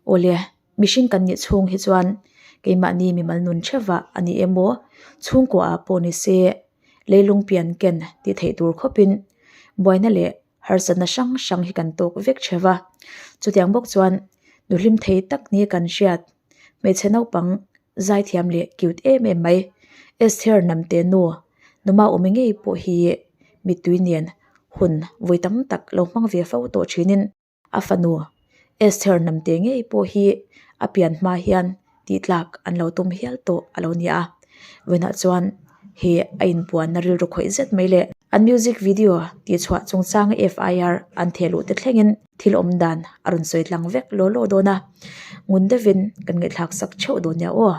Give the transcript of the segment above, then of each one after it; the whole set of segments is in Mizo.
Awle, mihring kan nih chhung hi chuan keimahni mimal nun theuhah a ni emaw, chhungkua ah pawh ni se, leilung pian ken tih theih tur khawpin buaina leh harsatna hrang hrang hi kan tawk vek theuh a. Chutiang bawk chuan nu hlim thei tak ni kan hriat hmeichhe naupang zaithiam leh cute em em mai Esther Hnamte nu Numa awmi ngei pawh hi mittui nen hun vawi tam tak lo hmang ve fo tawh thinin a fanu Esther Hnamte ngei pawh hi a pian hma hian tih tlak an lo tum hial tawh a lo ni a vawiinah chuan he a inpuanna rilru khawih zet mai leh an music video tih chhuah chungchanga F I R an theh luh te thlengin thil awm dan a rawn sawi tlang vek law law dawn a ngun deuhin kan ngaihthlak sak theuh dawn nia aw.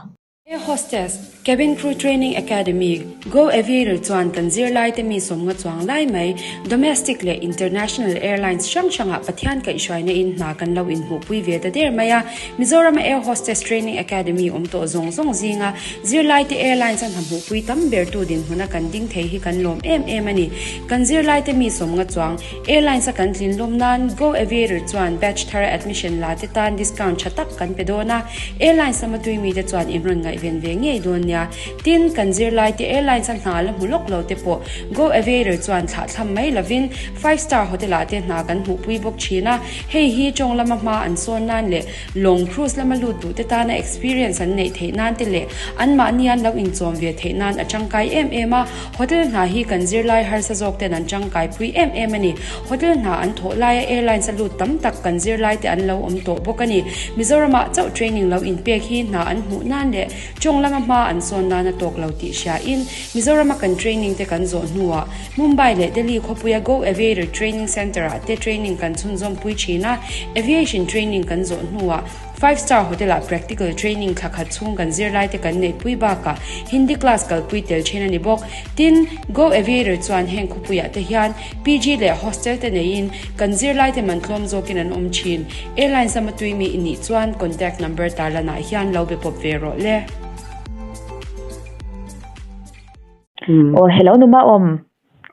Air Hostess, Cabin Crew Training Academy, Go Aviator chuan kan zirlaite mi sawmnga chuang lai mai domestic leh international airlines hrang hrangah Pathian kaihhruaina in hna kan lo inhmuhpui ve ta der mai a. Mizorama Air Hostess Training Academy awm tawh zawng zawng zinga zirlaite airlines a hna hmuhpui tam bertu dinhmuna kan ding thei hi kan lawm em em a ni. Kan zirlaite mi sawmnga chuang Airlines a kan tlin lawm nan Go Aviator chuan batch thara admission la te tan discount tha tak kan pe dawn a, Airlines lama tui mite chuan in rawn ngaihven ve ngei dawn nia. Tin, kan zirlai te Airlines a hna la hmu lawk lo te pawh Go Aviator chuan thlah thlam mai lovin five star hotel ah te hna kan hmuhpui bawk thin a, hei hi tawng lama hma an sawn nan leh Lawng cruise lama lut duh te tana experience an neih theih nan te leh anmahni an lo inchawm ve theih nan a tangkai em em a. Hotel hna hi kan zirlai harsa zawk ten an tangkai pui em em a ni. Hotel hna an thawh laia airlines a lut tam tak kan zirlai te an lo awm tawh bawk a ni. Mizoramah chauh training lo inpek hi hna an hmuh nan leh tawng lama hma an sawn nan a tawk lo tih hria in Mizorama kan training te kan zawh hnuah Mumbai leh Delhi khawpuia Go Aviator Training Centre ah te training kan chhunzawm pui thin a, Aviation training kan zawh hnuah Five Star Hotel ah practical training thla khat chhung kan zirlai te kan neih pui bakah Hindi class kalpui tel thin a ni bawk. Tin, Go Aviator chuan heng khawpuiah te hian PG leh hostel te neiin kan zirlai te man tlawm zawkin an awm thin. Airlines lama tui mi i nih chuan contact number tarlanah hian lo be pawp ve rawh le. Aw hello numa awm.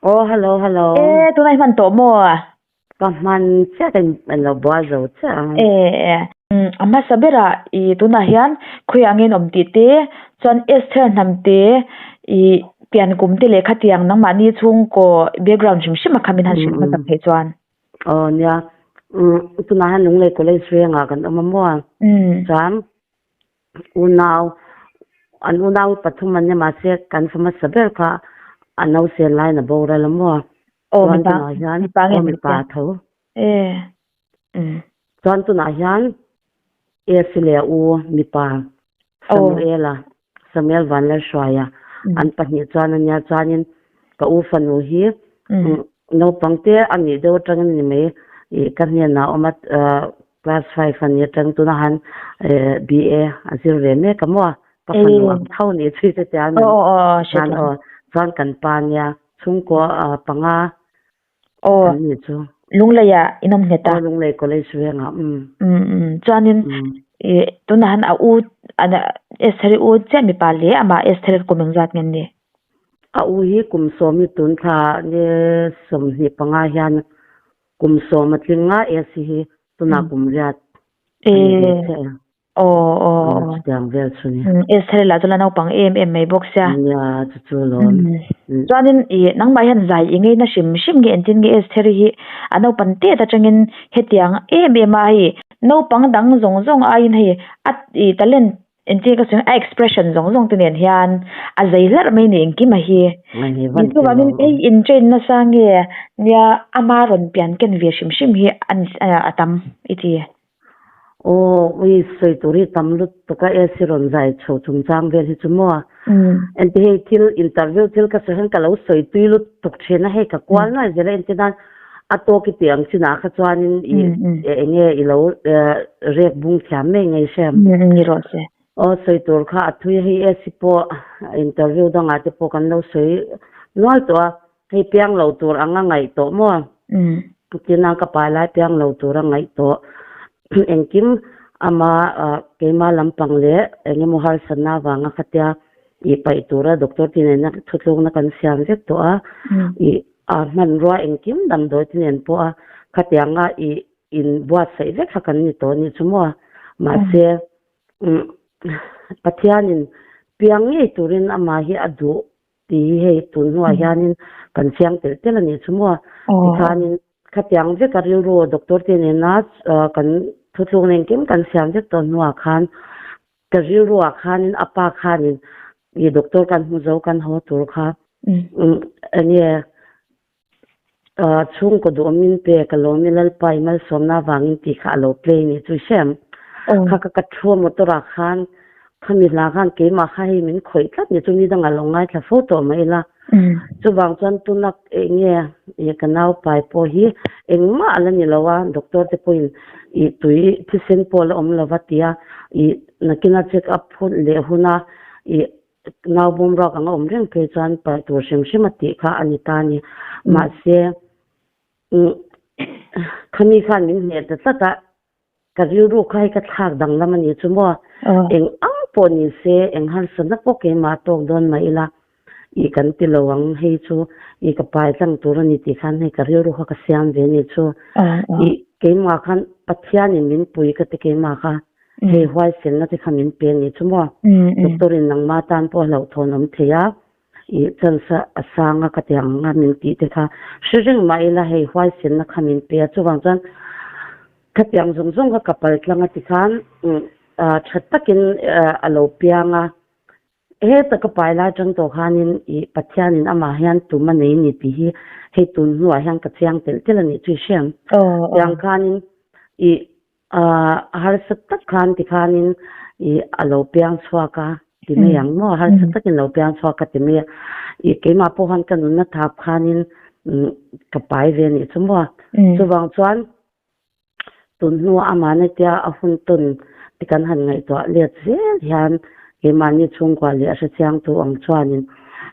Aw hello hello. E tunah i hman tawh maw? Ka hman chiah ka in lo bual zo chiah ang. E a hmasa berah i tunah hian khawiah nge in awm tih te chuan Esther hnam te i pian kum te leh khatiang nangmahni chhungkaw background hrim hrim a kha min han hrilh hmasa theih chuan. Aw nia tunah hian Lunglei College vengah kan awm a maw? Chuan Unau, an unau hi pathum an nia mahse kan fa hmasa ber kha a nausen laiin a boral a maw? Aw Chuan mipa, tunah hian mipa nge aw hmeichhia? mipa tho. E umm. Chuan tunah hian Esi leh a u mipa Aw. Samuela, Samuel Vanlalhruaia Umm. an pahnih chuan a nia chuanin ka u fanu hi Umm. naupang te a nih deuh atangin a ni mai ih ka hnenah a awm a Class 5 a ni atang tuna han BA a zir ve mek a maw? Ka fanu ang tho ni chui te tia Aw aw aw hre chuan thiam. aw chuan kan pa nia chhungkaw panga Aw kan ni chu. Lunglei ah in awm nghet a. Aw Lunglei College vengah umm. Umm umm chuanin i tunah han a u Esther-i u chiah mipa leh amah Esther-i kum engzat nge an nih? A u hi kum sawm hi tun thla ni 25 hian Kum sawm a tling nga AC hi tunah kum riat a ni ve chiah e. Aw aw aw. Chutiang vel chu ni. Esther lah chu la naupang em em mai bawk sia. Nia chu chu lawm. Chuanin i nangmah hian zai i ngeina hrim hrim nge engtin nge Esther hi a naupan tet atangin hetiang em em a hei naupang dang zawng zawng aiin hei a i talent Engtin ka sawi a expression zawng zawng te nen hian a zei hlarh mai ni engkim a hi. Chuvangin hei in train nasa nge nia ama rawn pian ken ve hrim hrim hi a tam i ti. Aw ui sawi tur hi tam lutuk a AC rawn zai chho chungchang vel hi chu maw. Engti hei thil interview thil ka sawi hian ka lo sawi tui lutuk thin a hei ka kual nuai zel a entir nan a tawk i tih ang chinah kha chuanin i eng nge i lo rek bung thiam mai ngei hrem. Ni rawh se. Aw sawi tur kha a thui a hei AC pawh interview dangah te pawh kan lo sawi nual tawh a hei piang lo tur anga ngaih tawh maw? Tin a ka pai lai piang lo tur a ngaih tawh engkim ama keima lampang leh eng emaw harsatna avanga khatia ih paih tura doctor te nena thutlukna kan siam vek tawh a ih a hmanrua engkim damdawi te nen pawh a khatianga ih in buatsaih vek kha kan ni tawh a nih chu maw? Mahse, Pathianin piang ngei turin amah hi a duh tih hi hei tun hnuah hianin kan chiang telh telh a nih chu maw. Tikhanin khatiang veka rilru doctor te nena kan thuthluk engkim kan siam vek tawh hnuah khan ka rilruah khanin a pa khanin i doctor kan hmu zo kan haw tur kha enge chhungkaw duhawmin pe ka lawm i Lalpa i malsawmna avangin tih kha a lo play ni chu hrem. Kha ka ka thu a motor ah khan khami hla khan keimah kha hei min khawih tlat ni chu ni dangah lo ngaithla fo tawh mai ila. Chuvang chuan tunak enge i ka nau pai pawh hi engmah a la ni lo a, doctor te pawhin i tui thisen pawh a la awm lo va tia i nakina check up hun leh huna i Nau bawm ruak anga awm reng phei chuan paih tur hrim hrim a tih kha a ni ta a ni. Mahse, khami khan min hneh ta tlat a, ka rilru kha hei ka thlak danglam a ni chu maw? Eng ang pawh ni se, eng harsatna pawh keimah a tawk dawn mah ila, i kan ti lo ang hei chu, i ka pai tlang tur a ni tih khan hei ka rilru kha ka siam ve a ni chu. I keimah khan Pathianin min pui ka ti keimah kha. Hei huaisenna te kha min pe a nih chu maw? Doctor in nangmah tan pawh hlauhthawn awm thei a, ih chance a sang a ka ti ang a min tih te kha hre reng mah ila hei huaisenna kha min pe a, chuvang chuan khatiang zawng zawng kha ka pal tlang a ti khan tha takin a lo piang a, heta ka pai lai tang tawh khanin ih Pathianin amah hian tum a nei ni tih hi hei tun hnuah hian ka chiang telh telh a nih chu i hre ang. Tiang khanin ih A harsa tak khan tikhanin i a lo piang chhuak a ti mai ang maw? Harsa takin lo piang chhuak a ti mai a. I keimah pawh khan ka nunna thap khanin ka pai ve anih chu maw? Chuvang chuan tun hnuah amah tia a hun tawn ti kan han ngaihtuah let zel hian keimahni chhungkua leh a hrechiangtu ang chuanin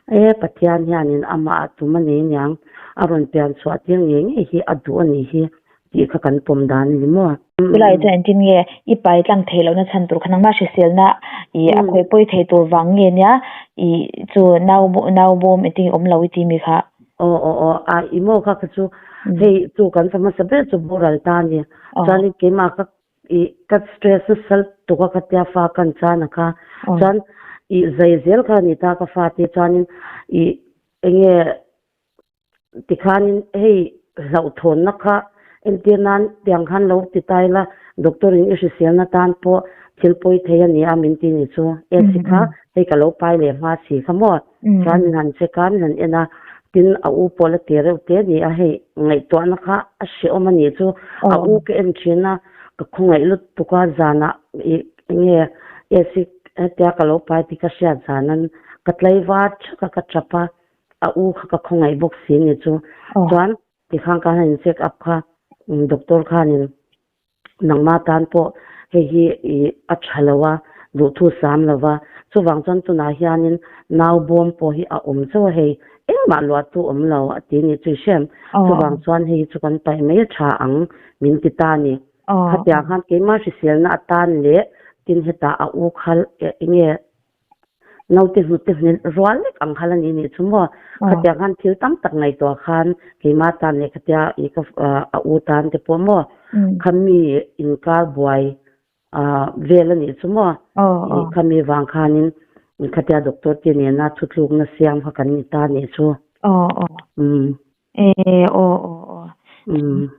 e Pathian hianin amah a tum a nei aniang a rawn pian chhuah tir ngei ngei hi a duh anih hi. Tih kha kan pawm dan a ni maw? Chulai chuan engtin nge i pai tlang theih lohna chhan tur kha nangmah hriselna i a khawih pawi thei tur vang nge nia i chu nau nau bawm engtin nge awm lo i ti mi kha? Aw aw aw a i maw kha kha chu hei chu kan fa hmasa ber chu boral ta a ni. Chuanin keimah ka i ka stress nasa lutuk a ka tia fa kan chan a kha chuan i zai zel kha a ni ta ka fate chuanin i enge Tikhanin hei hlauhthawnna kha entir nan tiang khan lo ti ta ila doctor in i hriselna tan pawh thil pawi thei a ni a min ti ni chu. AC kha hei ka lo pai leh hma si kha maw? Chuan min han check a, min han en a, tin a u pawh la ti reuh te a ni a, hei ngaihtuahna kha a hrehawm a nih chu. A u ka en thin a, ka khawngaih lutuk a, zanah i enge AC hetia ka lo pai tih ka hriat zanan ka tlaivar thak a, ka tap a. a u kha ka khawngaih bawk si ni chu chuan tikhan ka han in check up kha doctor khanin nangmah tan pawh hei hi ih a tha lo a duhthu sam lo va chuvang chuan tunah hianin nau bawm pawh hi a awm chauh a hei engmah luah tu awm lo a ti ni chu i hriam chuvang chuan hei hi chu kan paih mai a tha ang min ti ta a ni khatiang khan keimah hriselna atan leh tin hetah a u kha enge Naute hnute hnelh rual lek ang kha la ni nih chu maw? Khatiang khan thil tam tak ngaihtuah khan keimah tan leh khatia i ka a u tan te pawh maw khami inkar buai vel a nih chu maw? I khami vang khanin khatia doctor te nena thutlukna siam kha kan ni ta nih chu. E aw aw aw.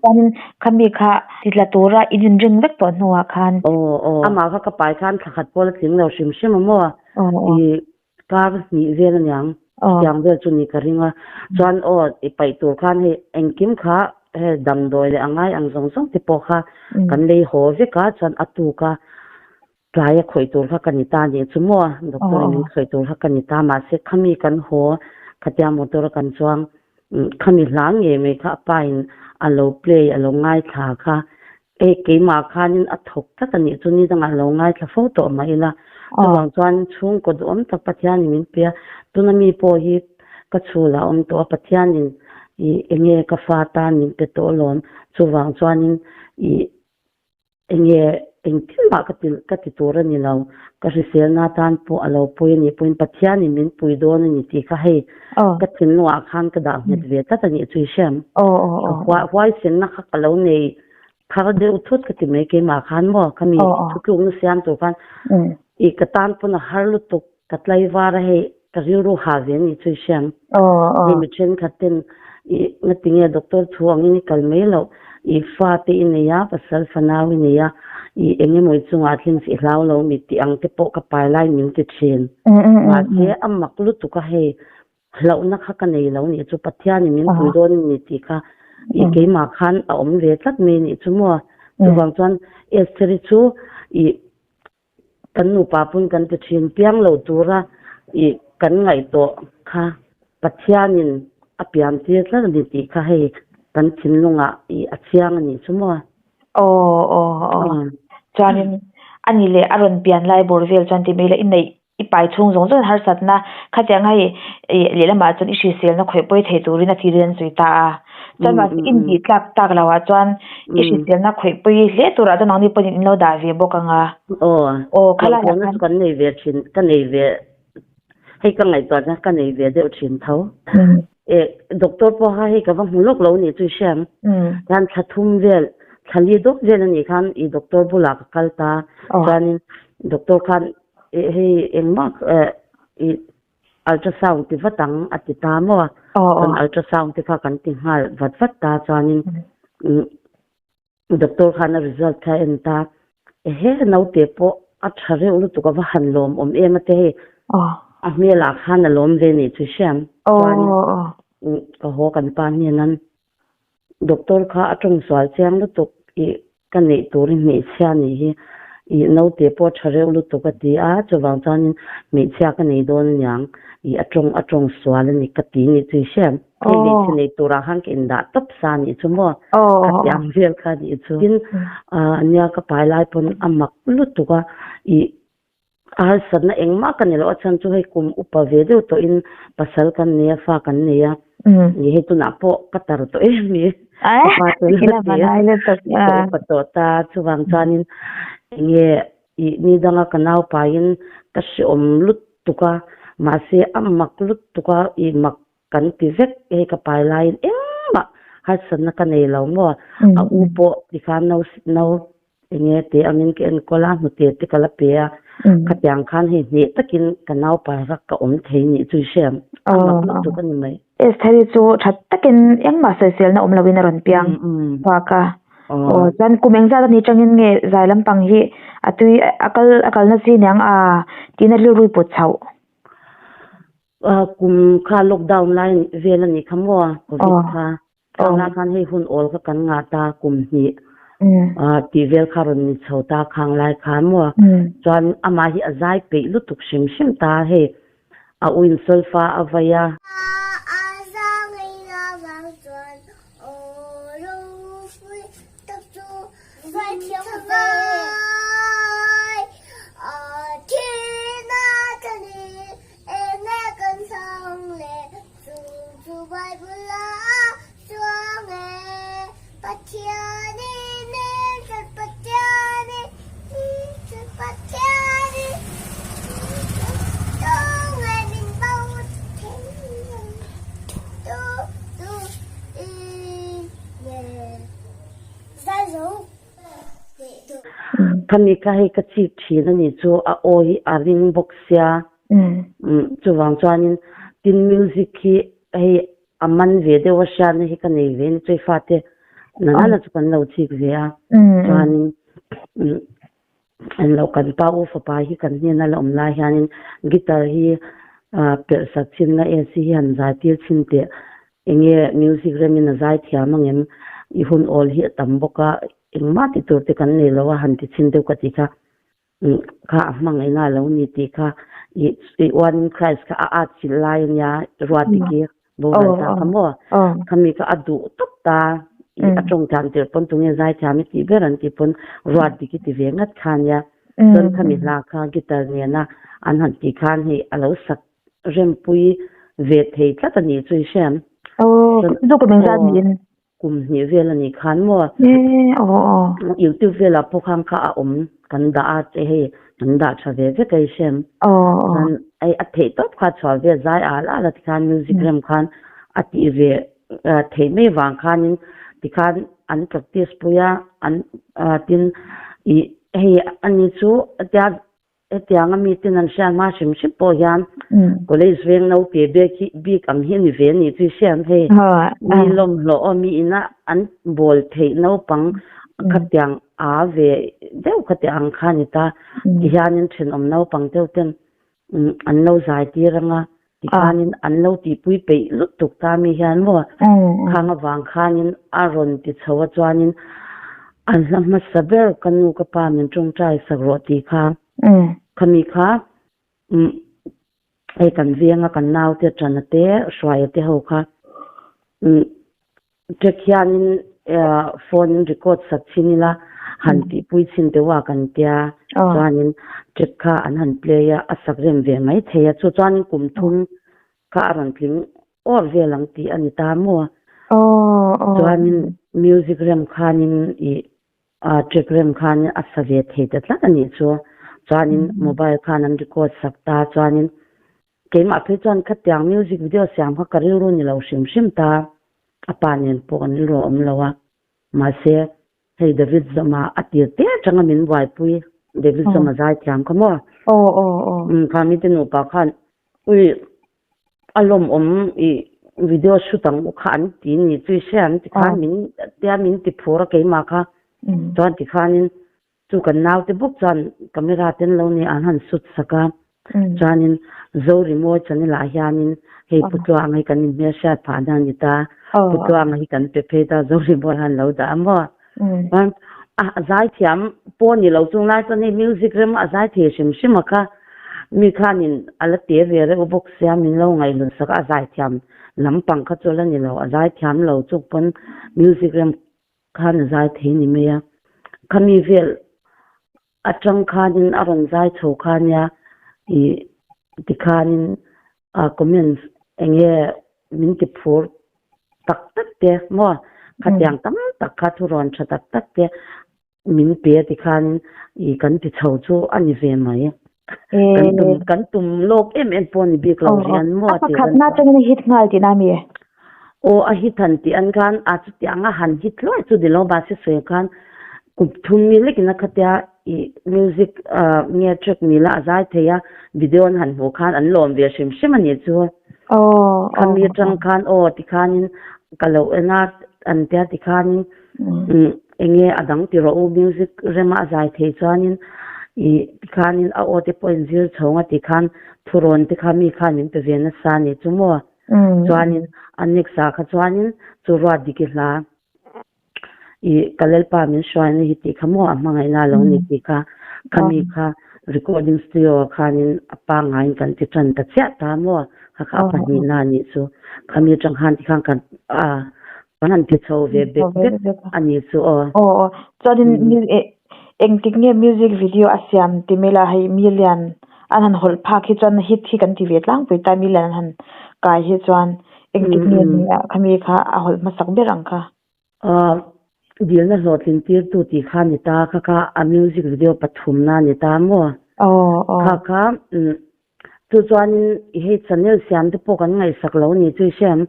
Chuan khami kha titla tura in inring vek tawh hnuah khan. Aw aw. Amah kha ka pai khan thla khat pawh la tling lo hrim hrim a maw? I kar hnih vel aniang. Chutiang vel chu ni ka ring a. Chuan aw i paih tur khan hei engkim kha hei damdawi leh a ngai ang zawng zawng te pawh kha kan lei haw vek a chuan a tuk a. Tlai a khawih tur kha ka ni ta nih chu maw? Doctor in min khawih tur kha ka ni ta mahse khami kan haw khatia motor a kan chuang khami hla ngei mai kha a pa in a lo play a lo ngaithla kha e keimah khanin a thawk tlat a nih chu ni dangah a lo ngaithla fo tawh mah ila chuvang chuan chhungkaw duhawm tak Pathianin min pe a tuna mi pawh hi ka chhul ah a awm tawh a Pathianin ih enge ka fa tan min pe tawh alawm chuvang chuanin ih Enge engtin mah ka ti ka ti tur a ni lo, ka hriselna atan pawh a lo pawi a nih pawhin Pathianin min pui dawn a ni tih kha hei ka thinlungah khan ka dah nghet ve tlat a nih chu i hriam. Ka huaisenna kha ka lo nei Thar deuh thut ka ti mai keimah khan maw khami thutlukna siam tur khan i ka tan pawn a har lutuk ka tlaivar a hei ka rilru ha ve ni chu i hriam. Hei mi thenkhat ten i ngatinge doctor thu angin i kal mai loh i fa te i nei a pasal fanau i nei a i eng emaw i chungah thleng i hlau lo mi tih ang te pawh ka pai lai min ti thin. Mahse a mak lutuk a hei Hlauhna kha ka nei lo nih chu Pathianin min pui dawn a ni tih kha i keimah khan a awm ve tlat mai nih chu maw. Chuvang chuan Estheri chu i kan nupa pawn kan ti thin piang lo tura i kan ngaihtuah kha Pathianin a pian tir tlat a ni tih kha hei kan thinlungah i a chiang a nih chu maw. Aw aw aw. Chuanin a ni leh a rawn pian lai bawr vel chuan ti mai ila i neih I pai chhung zawng zawng harsatna khatiang hei ih lehlamah chuan i hriselna khawih pawi thei turin a thil an sawi ta a. Chuan mahse i intih tlak tak loh ah chuan i hriselna khawih pawi hle turah chuan nangni pawhin in lo dah ve bawk ang a. Aw, aw khalai ah khan kan nei ve thin, ka nei ve, hei ka ngaihtuah chuan ka nei ve deuh thin tho. E doctor pawh kha hei ka va hmu lawk lo nih chu i hria ang. Khan thla thum vel, thla li dawk vel a nih khan i doctor bulah ka kal ta. Chuanin doctor khan Hei engmah i ultrasound ti vat ang a ti ta maw a, chuan ultrasound te kha kan ti nghal vat vat ta chuanin doctor khan a result kha a en ta, ehe naute pawh a tha reuh lutuk a va han lawm awm em a te hei a hmelah khan a lawm ve nih chu hriam chuanin ka haw kan pa hnenan Doctor kha a tawng sual chiang lutuk i ka neih turin hmeichhia nih hi i naute pawh tha reuh lutuk a ti a, chuvang chuanin hmeichhia ka nei dawn aniang i a tawng a tawng sual a ni ka ti nih chu i hriat. Hei hmeichhe nei turah khan ka indah tawp sa nih chu maw khatiang vel kha nih chu. Tin ania ka pai lai pawn a mak lutuk a i A harsatna engmah ka ni loh a chhan chu hei kum upa ve deuh tawhin pasal kan nei a, fa kan nei a, ni hei tunah pawh ka tar tawh em ni, ka pa chu la ti a, ka upa tawh ta, chuvang chuanin enge ih ni danga ka naupaiin ka hreawm lutuk a, mahse a mak lutuk a, ih mak kan ti vek hei ka pai laiin engmah harsatna ka nei lo maw, a u pawh tikhan no no Enge tih angin ka enkawl a, hnute te ka la pe a, khatiang khan hei hneh takin ka naupai rak ka awm thei nih chu i hriam, a mak lutuk a ni mai. Estheri chu tha takin engmah sawiselna awm loin a rawn piang chhuak a, aw chuan kum engzat a ni tangin nge zai lampang hi a tui a kal a kalna chi niang a tiin a rilru i put chhoh. Kum kha lockdown lai vel a nih kha maw covid kha. Khang lai khan hei hun awl kha kan ngah ta kum hnih tih vel kha rawn ni chho ta khang lai khan maw chuan amah hi a zai peih lutuk hrim hrim ta hei a u in solfa a vai a. Khami kha hei ka chik thin a nih chu a aw hi a ring bawk sia. Chuvang chuanin tin music hi hei a man ve deuh a hriatna hi ka nei ve a ni chu i fate nana na chu kan lo chik ve a chuanin an lo kan pa u fapa hi kan hnena la awm lai hianin guitar hi perh sak chin la AC hi han zai tir chin teh enge music remin a zai thiam angem i hun awl hi a tam bawk a engmah ti tur te kan nei lo a han ti chin deuh ka ti kha. Kha a hmangaihna a lo ni tih kha i i One in Christ kha a at chilh lai a nia ruat dik i boral ta kha maw khami kha a duh tawp ta i a tawng thiam tirh pawn tunge zai thiam i tih ber an tih pawn ruat dik i ti ve ngat kha nia chuan khami hla kha guitar nena an han tih khan hei a lo sak rempui ve thei tlat a nih chu i hriam chuan aw. Kum hnih vel a nih khan maw? YouTube velah pawh khan kha a awm kan dah a che hei kan dah tha ve vek a i hrem. Chuan hei a theih tawp kha chhuah vel zai al al a tikhan music rem khan a tih ve theih mai vang khanin tikhan an practice pui a, an tin ih hei ani chu tia hetianga mi ten an hriat hma hrim hrim pawh hian college veng naute bek hi bik ang hi a ni ve a nih chu i hriat hei mi lawmhlawh aw mi ina an bawl theih naupang khatiang a ve deuh khatiang ang kha a ni ta tihianin thenawm naupang deuh ten an lo zai tir anga tikhanin an lo tihpui peih lutuk ta mi hian maw khang avang khanin a rawn ti chho a chuanin an hla hmasa ber ka nu ka pa min tawngtai sak rawh tih kha khami kha hei kan venga kan naute tana te hruaia te ho kha Track hianin phone in record sak chhin ila han tihpui chhin deuh a kan tia chuanin track kha an han play a, a sak rem ve mai thei a, chu chuanin kum thum kha a rawn tling awr vel ang tih a ni ta maw? Chuanin music rem khanin ih track rem khanin a sa ve thei ta tlat a nih chu, chuanin mobile khan an record sak ta chuanin Keimah phei chuan khatiang music video siam kha ka rilru ni lo hrim hrim ta, a pa nen pawh kan rilru a awm lo a, mahse hei David Zoma a tir te atanga min buaipui, David Zoma zaithiam kha maw? Umm kha mite nupa khan ui a lawmawm i video shoot ang u kha an ti ni chu i hria ang tikhan min tia min ti phur a keimah kha chuan tikhanin Chu kan naute bawk chuan camera te an lo nei a, an han shoot sak a, chuanin Zorimawi channel ah hianin hei Pu Tluanga hi kan inhmelhriat phah na a ni ta, Pu Tluanga hi kan pe phei ta, Zorimawi han lo dah a maw? Chuan a zaithiam pawh ni lo chung lai chuan hei music rem a zai thei hrim hrim a kha, mi khanin a la te ve reuh bawk sia min lo ngaihhlut sak a, a zaithiam lampang kha chu a la ni lo, a zaithiam lo chuk pawn music rem Khan a zai thei ni mai a, khami vel atang khanin a rawn zai chho kha nia ih tikhanin ah comments eng nge min ti phur tak tak te maw khatiang tam tak kha thu rawn tha tak tak te min pe a tikhanin ih kan ti chho chu a ni ve mai. Kan tum kan tum lawk em em pawh a ni bik lo rih an maw A pakhatna atangin a hit nghal tihna a mi? Aw a hit han tih an khan a chutiang a han hit hluai chu dilo mahse sawi khan kum thum mi lekin a khatia ih music nge track mila a zai thei a video an han hmuh khan an lawm ve hrim hrim a nih chu. Khami atang khan aw tikhanin ka lo en a an tia tikhanin Eng nge a dang ti rawh u, music rema a zai thei chuanin ih tikhanin a aw te pawh in zir chho nga tikhan thurawn te kha mi khan min pe ve nasa a nih chu maw? Chuanin a next ah kha chuanin chu ruat dik i hla ih ka Lalpa min hruaina hi tih kha maw a hmangaihna a lo ni tih kha khami kha recording studio ah khanin a pangaiin kan ti tan ta chiah ta maw? Kha kha a pahnihna a nih chu khami atang khan tikhan kan a Kan han ti chho ve bek bek a ni chu aw. Aw aw chuanin engtik nge music video a siam ti mai la hei million an han hawlh phak hi chuan hit hi kan ti ve tlangpui ta million an han kai hi chuan engtik nge ni a khami kha a hawlh hmasak ber ang kha. Aw dilna hlawhtlin tirtu tih kha a ni ta kha kha a music video pathumna a ni ta maw? Aw aw. Kha kha Chu chuanin i hei channel siam te pawh kan ngaihsak lo ni chu i hriam.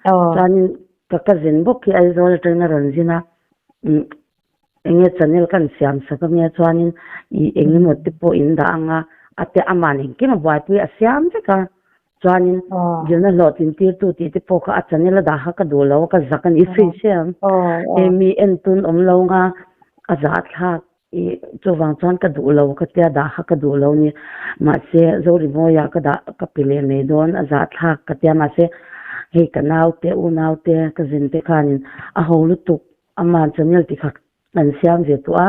Chuanin ka cousin bawk hi Aizawl atangin a rawn zin a, umm eng nge channel kan siam sak ange chuanin i eng emaw te pawh in dah anga a te aman engkim a buaipui a siam vek a. Chuanin zirna hlawhtlin tirtu tih te pawh kha a channel a dah kha ka duh lo a, ka zak a ni chu i hriam. Hei mi entun awm lo anga a zahthlak. I chuvang chuan ka duh lo ka tia dah kha ka duh lo ni. Mahse Zorimawia ka dah ka pe leh mai dawn a zahthlak ka tia mahse hei ka naute unaute ka zin te khanin a ho lutuk ama channel ti kha an siam ve tawh a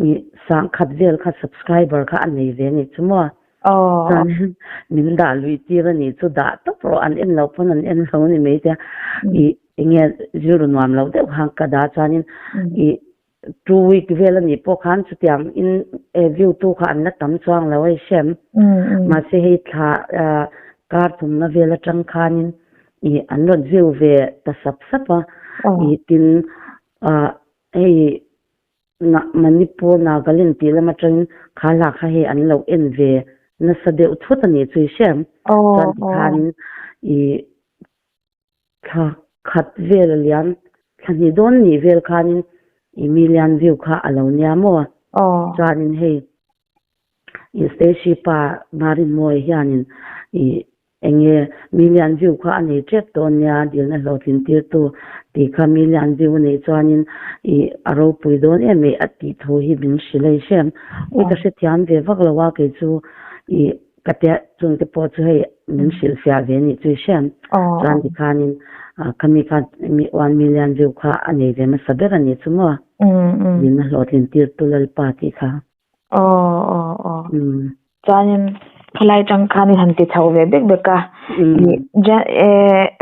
i sangkhat vel kha subscriber kha a nei ve anih chu maw. Chuanin min dah lui tir anih chu dah tawp rawh an en lo pawn an en lo ni mai tia i enge rilru nuam lo deuh khan ka dah chuanin i Two week vel a nih pawh khan chutiang in view tu kha an la tam chuang lo a i hrem. Mahse hei thla kar thumna vel atang khanin ih an rawn view ve ta sap sap a. Ih tin hei Manipur Nagaland tih lam atangin kha hla kha hei an lo en ve nasa deuh thut a nih chu i hrem. Chuan tikhanin ih Thla khat vel a liam. Thla hnih dawn nih vel khanin i million view kha a lo nia maw? Chuanin hei i Stacy pa Marinmawia hianin i enge million view kha a nei tep dawn nia dilna hlawhtlin tirtu tih kha million view a neih chuanin i a ropui dawn em em a tih thu hi min hrilh a i hrem. Ui ka hrethiam ve vak lo a kei chu i Ka tia chung te pawh chu hei min hrilh fiah ve nih chu i hriam. Chuan tikhanin khami khan one million view kha a nei ve hmasa ber a nih chu maw? Min a hlawhtlin tir tu Lalpa tih kha. Aw aw aw. Chuanin khalai tang khan i han ti chho ve bek bek a.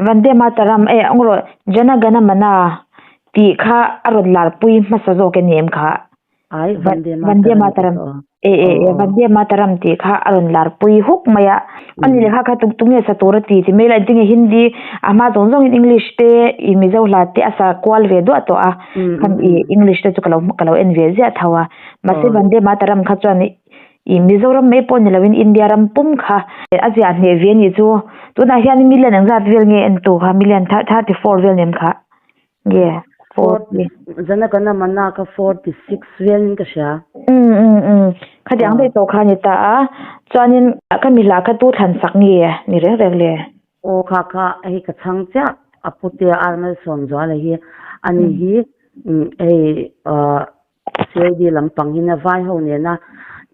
Vande Mataram e ang rawh Jana Gana Mana tih kha a rawn larpui hmasa zawk e ni em kha? Ai, Vande Mataram tih aw. E e e, Vande Mataram tih kha a rawn lar pui huk mai a. Ani leh kha kha tung tung nge sa tur a ti ti mai la, engtin nge Hindi a hma zawng zawngin English te i Mizo hla te a sa kual ve duah tawh a. Khan i English te chu ka lo ka lo en ve ziah tho a. Mahse Vande Mataram kha chuan i Mizoram mai pawh ni loin India ram pum kha a ziah hneh ve a nih chu. Tunah hian million engzat vel nge en tu kha million 34 vel nem kha. Nge 40. Jana Gana Mana kha 46 velin ka hria. Um um um khatiang daih tawh kha a ni ta a, chuanin ka mi hla kha tu thlan sak nge ni reng reng le? Aw kha kha hei ka chhang chiah a putea Armalsawmzuala hi ani hi hei CID lampang hi na vai ho nena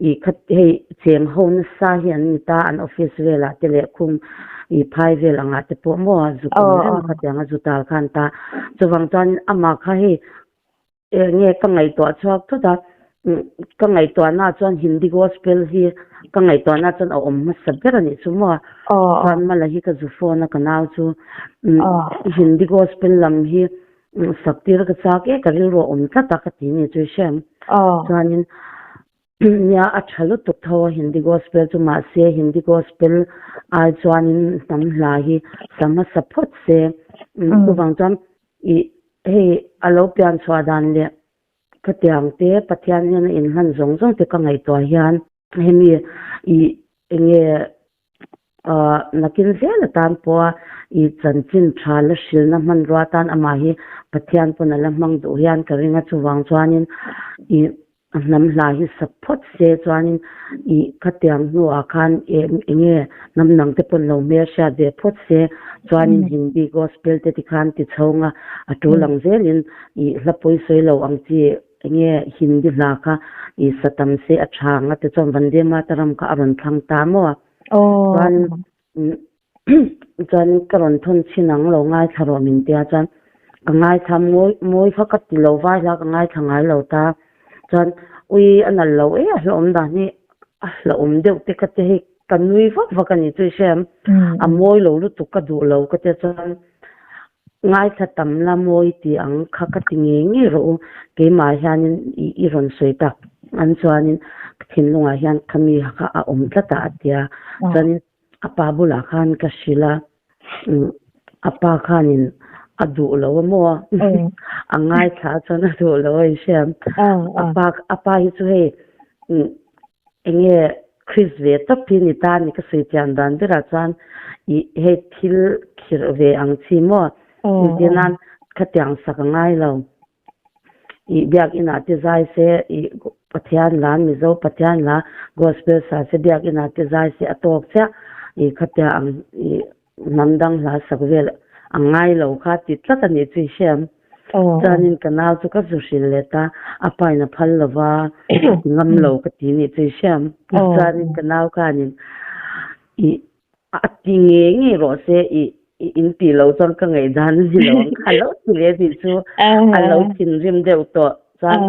ih kha hei cheng ho nasa hi an ni ta an office velah te leh khum ih phai vel angah te pawh maw zuk awm reng a khatiang a zu tal khan ta chuvang chuan amah kha hei eng nge ka ngaihtuah chhuak thut a ka ngaihtuahna chuan Hindi gospel hi ka ngaihtuahna chuan a awm hmasa ber a nih chu maw chuan mala hi ka zu phone a ka nau chu Hindi gospel lam hi Sak tir ka chak e, ka rilru a awm tlat a ka ti ni chu i hriam. Chuanin nia a tha lutuk tho a Hindi gospel chu mahse Hindi gospel ai chuanin hnam hla hi sa hmasa phawt se. Chuvang chuan i hei a lo pian chhuah dan leh khatiang te Pathian hian a inhlan zawng zawng te ka ngaihtuah hian Hemi i enge nakin zel atan pawha i chanchin tha la hrilhna hmanrua atan amah hi Pathian pawn a la hmang duh hian ka ring a, chuvang chuanin i hnam hla hi sa phawt se chuanin i khatiang hnuah khan enge hnam dang te pawn lo hmelhriat ve phawt se chuanin Hindi gospel te tikhan ti chhawng a, a tul ang zelin i hla pawi sawi lo ang chi. Enge Hindi hla kha i sa tam se a tha ang a ti chuan Vande Mataram kha a rawn thlang ta maw a? Chuan chuan ka rawn thawn chhin ang lo ngaithla rawh min tia chuan ka ngaithla mawi mawi kha ka ti lo vai hla ka ngaithla ngai lo ta chuan ui a nalh lo e a hlauhawm dan hi a hlauhawm deuh te ka ti hei ka nui vak vak a ni chu i hria em a mawi lo lutuk ka duh lo ka tia chuan Ngaithla tam la mawi ti ang kha ka ti ngei ngei rawh u, keimah hianin i i rawn sawi tak an chuanin ka thinlungah hian kha mi kha a awm tlat a a ti a, chuanin a pa bulah khan ka hrilh a, a pa khanin a duh lo a maw a ngaithla chuan a duh lo a inhria a pa a pa hi chu hei Enge Chris ve tawp hi ni ta ni ka sawi chian dan berah chuan i hei thil khirh ve ang chi maw engtir nan khatiang sak a ngai lo i biakinah te zai se i Pathian la Mizo Pathian la gospel sa se biakinah te zai se a tawk chiah i khatia ang i Hnam dang hla sak vel a ngai lo kha ti tlat a nih chu i hriam. Chuanin ka nau chu ka zu hrilh leh ta, a pa in a phal lo va, a ti ngam lo ka ti nih chu i hriam. Chuanin ka nau khanin i a ti ngei ngei rawh se i in tih loh chuan ka ngaihdan a ni lo ang kha a lo ti leh tih chu a lo thinrim deuh tawh. Chuan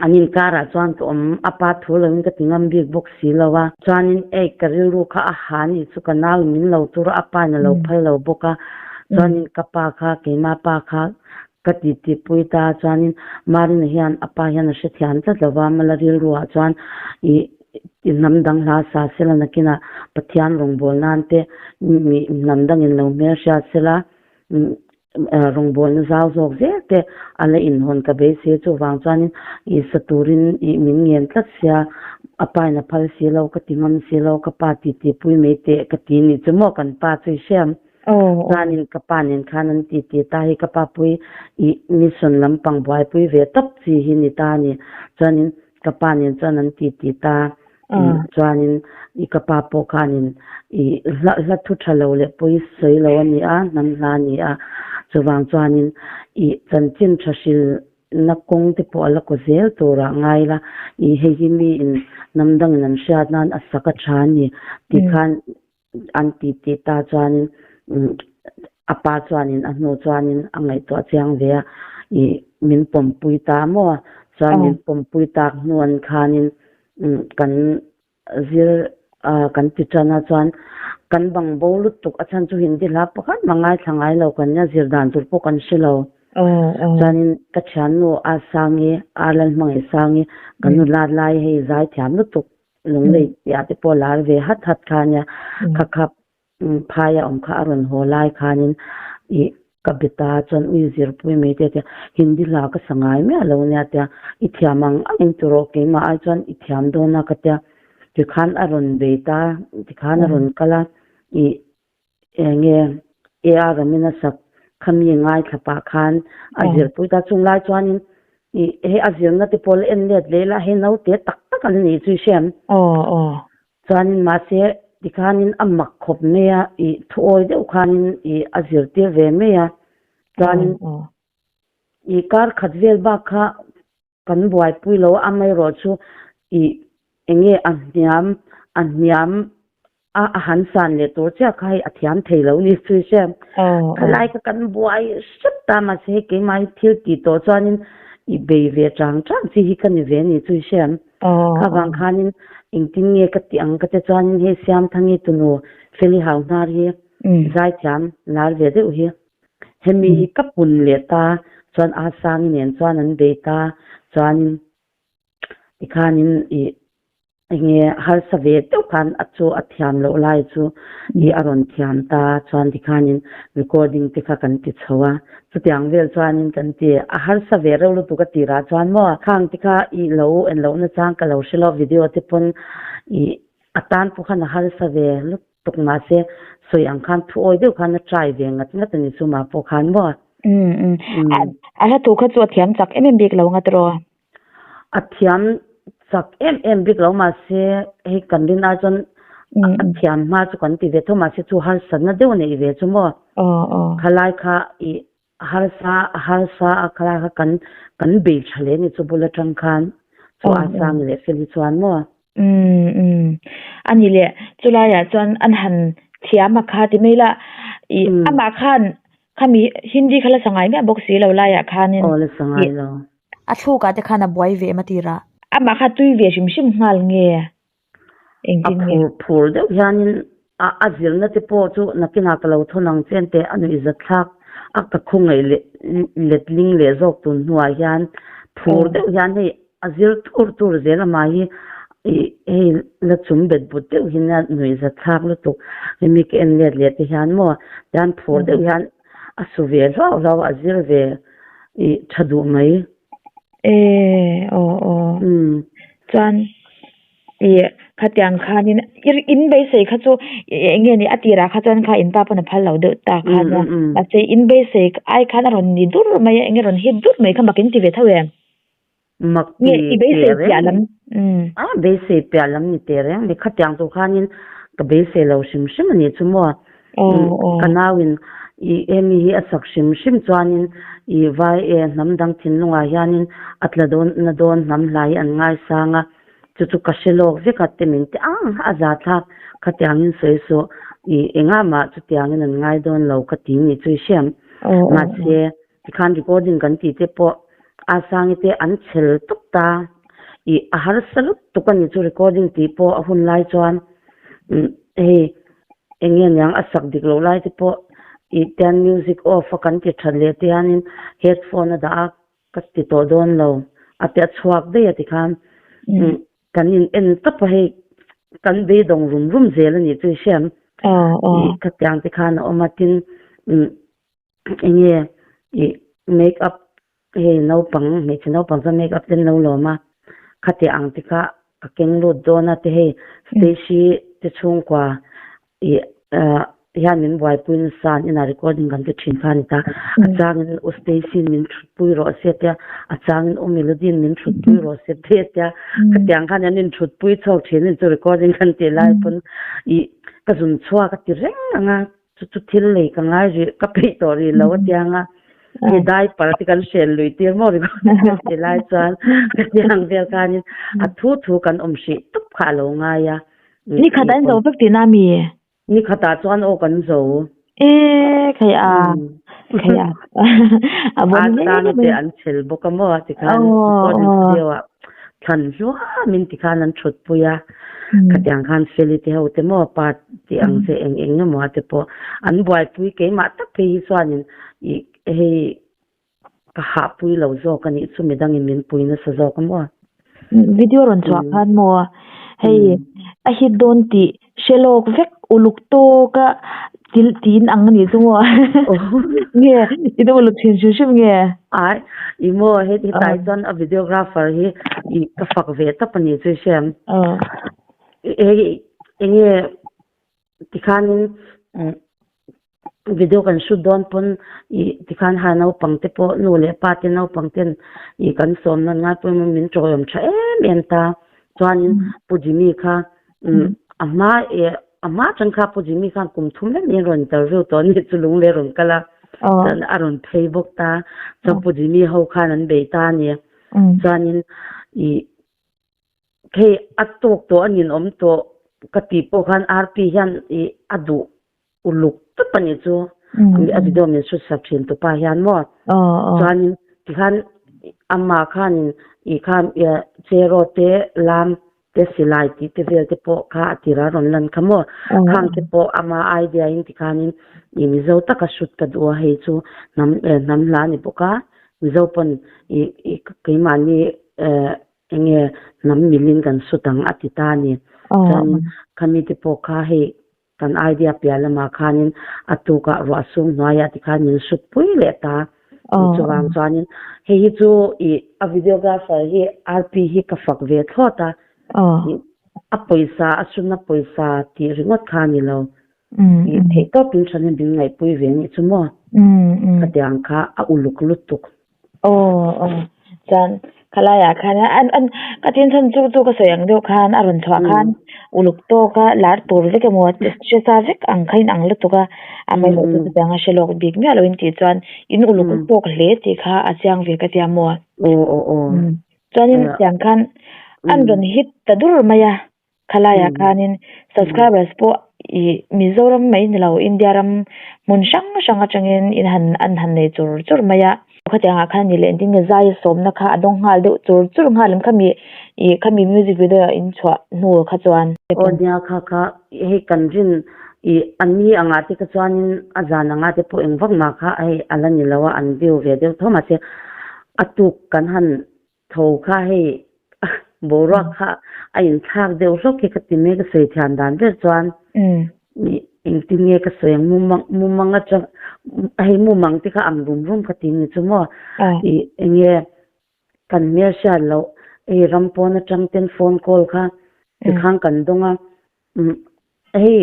An inkarah chuan ka awm a pa thu loin ka ti ngam bik bawk si lo a. Chuanin ei ka rilru kha a ha nih chu ka nau in min lo tur a, a pa in a lo phal lo bawk a. Chuanin ka pa kha keima pa kha ka ti ti pui ta a, chuanin Marina hian a pa hian a hrethiam tlat lo va, mala rilruah chuan i hnam dang hla sa sela nakinah Pathian rawngbâwl nan te mi hnam dangin lo hmelhriat sela Rawngbawlna zau zawk zel te a la inhawn ka beisei chuvang chuanin i sa turin i min ngen tlat sia a pa in a phal si lo ka ti ngam si lo ka pa ti ti pui mai teh ka ti ni chu maw kan pa chu i hriam. Chuanin ka pa nen khan an ti ti ta hi ka pa pui ih mission lampang buaipui ve tawp chi hi ni ta a ni. Chuanin ka pa nen chuan an ti ti ta chuanin ih ka pa pawh khanin ih hla hla thu tha lo leh pawi sawi lo a ni a, hnam hla a ni a. Chuvang chuanin ih chanchin tha hril na kawng te pawh a la kaw zel turah ngai ila, ih hei hi miin hnam dangin an hriat nan a sak a tha a ni tih khan an ti tih ta chuanin a pa chuanin a hnu chuanin a ngaihtuah chiang ve a, ih min pawmpui ta maw? Chuan min pawmpui tak hnu an khanin kan Zir kan ti tan a chuan kan bang bo lutuk a chhan chu Hindi hla pakhat mah ngaithla ngai lo kan nia zir dan tur pawh kan hre lo. Chuanin ka thiannu a Sangi, a Lalhmangaih Sangi kan nu lat lai hei zai thiam lutuk lunglei piah te pawh lar ve hat hat kha ania kha khap Phai a awm kha a rawn haw lai khanin ih ka be ta chuan ui zirpui mai te tia Hindi hla ka sa ngai miah lo nia tia i thiam ang ang in tawh rawh keimah ai chuan i thiam dawn a ka tia tikhan a rawn bei ta tikhan a rawn kal a ih eng nge AR Ramina sak khami ngaithla pah khan a zirpui ta chung lai chuanin ih hei a zirna te pawh la en let leh ila hei naute tak tak an nih chu i hriam. Chuanin mahse tikhanin a mak khawp mai a, ih thuawi deuh khanin ih a zirtir ve mai a. Chuanin ih kar khat vel bak kha kan buaipui lo a, amaherawh chu ih eng nge a hniam a hniam a a han san leh tur chiah kha hei a thiam thei lo ni chu i hria. Khalai kha kan buai hrep ta mahse hei keimah hi thil tih tawh chuanin ih bei ve chang chang chi hi ka ni ve ni chu i hria. Kha vang khanin engtin nge ka tih ang ka ti chuanin hei Siamthangi tunu Feli Hauhnar hi zaithiam lar ve deuh hi hemi hi ka pun leh ta chuan Asangi nen chuan an bei ta chuanin tikhanin ih enge harsa ve deuh khan a chu a thiam loh lai chu ih a rawn thiam ta chuan tikhanin recording te kha kan ti chho a. Chutiang vel chuanin kan ti, a harsa ve reuh lutuk a tirah chuan maw khang te kha i lo en loh nachang ka lo hre lo, video te pawn i a tan pawh khan a harsa ve lutuk mahse sawi ang khan thu awi deuh khan a try ve ngat ngat a ni chu mah pawh khan maw. Umm a hla thu kha chu a thiam chak em em bik lo ngat rawh. A thiam chak em em bik lo mahse hei kan rin ai chuan a thiam hma chu kan ti ve tho mahse chu harsatna deuh a neih ve chu maw. Khalai kha i harsa a harsa a khalai kha kan kan bei tha hle ni chu bul atang khan chu a sang leh fel hi chuan maw. Umm umm ani leh chulaiah chuan an han thiam a kha ti mai la ih amah khan khami Hindi kha la sa ngai miah bawk si lo laiah khanin. Aw la sa ngai lo. A thlukah te khan a buai ve em a tirah. Amah kha tui ve hrim hrim nghal nge engtin nge? A phur phur deuh hianin a a zirna te pawh chu nakinah ka lo thawn ang che teh a nuihzat thlak a ka khawngaih leh letling leh zawk tun hnuah hian phur deuh hian hei a zir tur tur zel amah hi ih hei la chum bet but deuh hian a nuihzat thlak lutuk hemi ka en let leh te hian maw tian phur deuh hian A su ve hlau hlau a zir ve i tha duh mai. E aw aw. Chuan i khatiang khanin in beisei kha chu eng nge ni a tirah kha chuan kha in pa pawn a phal lo deuh ta khan a mahse in beisei ai khan a rawn ni dur mai a eng nge rawn hit dur mai kha mak in ti ve tho em? Mak ti teh reng a beisei piah lam ni teh reng ni khatiang tur khanin ka beisei lo hrim hrim a nih chu maw ka nauin i hemi hi a sak hrim hrim chuanin i vai e hnam dang thinlungah hianin a tla dawn na dawn hnam hla hi an ngaisang a chu chu ka hre lawk vek a te min ti ang a za thlak khatiangin sawi suh i engah mah chutiangin an ngai dawn lo ka ti nih chu i hriam mahse Tikhan recording kan tih te pawh a sangi te an chhel tuk ta ih a harsa lutuk a ni chu recording tih pawh a hun lai chuan hei eng nge niang a sak dik loh lai te pawh ih tian music off a kan ti that leh te hianin headphone a dah a ka ti tawh dawn lo a ti a chhuak daih a tikhan kan in en tawp a hei kan beidawng rum rum zel a nih chu i hriam ih khatiang te khan a awm a tin Enge ih make up hei naupang hmeichhe naupang chuan make up te an lo lawm a, khati ang te kha ka keng lut dawn a te hei Stacy te chhungkua ih ah. hian min buaipui nasa an inah recording kan ti thin kha a ni ta. A changin U Stacy in min thutpui rawh se tia, a changin U Melody in min thutpui rawh se te tia, khatiang khan an inthutpui chhawk thin a ni chu recording kan tih lai pawn ih ka zun chhuak a ti reng ang a, chu chu thil lei ka ngai rih ka peih tawh rih lo a tia ang a, hei diaper te kan hren lui tir maw recording kan tih lai chuan khatiang vel khanin a thu thu kan awm hrih tawp kha a lo ngai a. Ni khat a in zo vek tihna a mi? Ni khatah chuan aw kan zo. E khai a khai a a bon hle mai. Te an chhel bawk a maw tikhan recording studio ah thlan hluam in tikhan an thut pui a khatiang khan Feli te ho te maw part tih ang che eng eng emaw te pawh an buaipui keimah tak phei hi chuanin ih hei ka hahpui lo zawk a nih chu midangin min pui nasa zawk a maw. Video rawn chhuah khan maw hei a hit dawn tih hre lawk vek uluk tawka til tiin ang a nih chu maw nge i deuh uluk thin hrim hrim nge. Ai i maw hei hetah hi chuan a videographer hi i ka fak ve tawp a nih chu i hriam. Hei enge Tikhanin video kan shoot dawn pawn ih tikhan ha naupang te pawh nu leh pa te naupang ten ih kan sawm nan ngai pawhin min tawihawm tha em em ta. Chuanin Pu Jimmy kha a hma eh a hma atang kha Pu Jimmy khan kum thum lek niin rawn interview tawh a ni chu lung leh rawn kal a, chuan a rawn phei bawk ta. Chuan Pu Jimmy ho khan an bei ta a ni. Chuanin ih Hei a tawk tawh a ninawm tawh ka tih pawh khan RP hian ih a duh uluk tawp a nih chu a video min shoot sak thin tupa hian maw chuanin tikhan amah khanin ih kha cheraw te lam te silai tih te vel te pawh kha a tirah a rawn lan kha maw khang te pawh ama idea in tikhanin ih mizo taka shoot ka duh a hei chu hnam hnam hla a ni bawk a mizo pawn ih ih keimahni eh Enge hnam milin kan sut ang a ti ta a ni. Chuanin khami te pawh kha hei kan idea piah lamah khanin a tukah ruah sum hnuaiah tikhan min sut pui leh ta. Chuvang chuanin hei hi chu ih a videographer hi RP hi ka fak ve thlawt a. A pawisa a sutna pawisa tih ringawt kha a ni lo. Ih theihtawpin thanin min ngaihpui ve anih chu maw? Khatiang kha a uluk lutuk. Aw aw chuan khalaiah khan an an ka tin chhan chu chu ka sawi ang deuh khan a rawn chhuah khan uluk tawka lar tur vek emaw hre sa vek ang kha in ang lutuk a amaherawh chu chutiang a hre lawk bik miah loin tih chuan in uluk tawk hle tih kha a chiang ve ka tia maw. Aw aw aw. Chuanin tiang khan an rawn hit ta dur mai a. Khalaiah khanin subscribers pawh ih Mizoram mai ni lo India ram hmun hrang hrang atangin in han an han nei chur chur mai a. Khatiangah khan ni leh engtin nge zai sawmna kha a dawng nghal deuh chur chur nghal em khami ih khami music video in chhuah hnu kha chuan. Aw nia kha kha hei kan rin ih a ni angah te kha chuanin a zan angah te pawh eng vak mah kha hei a la ni lo a an view ve deuh tho mahse a tuk kan han Tho kha hei boruak kha a inthlak deuh hlawk hi ka ti mai ka sawi thiam dan ber chuan engtin nge ka sawi ang mumang mumang atang hei mumang te kha ang rum rum ka ti ni chu maw ih enge kan hmel hriat loh hei ram pawn atang ten phone call kha tikhan kan dawng a hei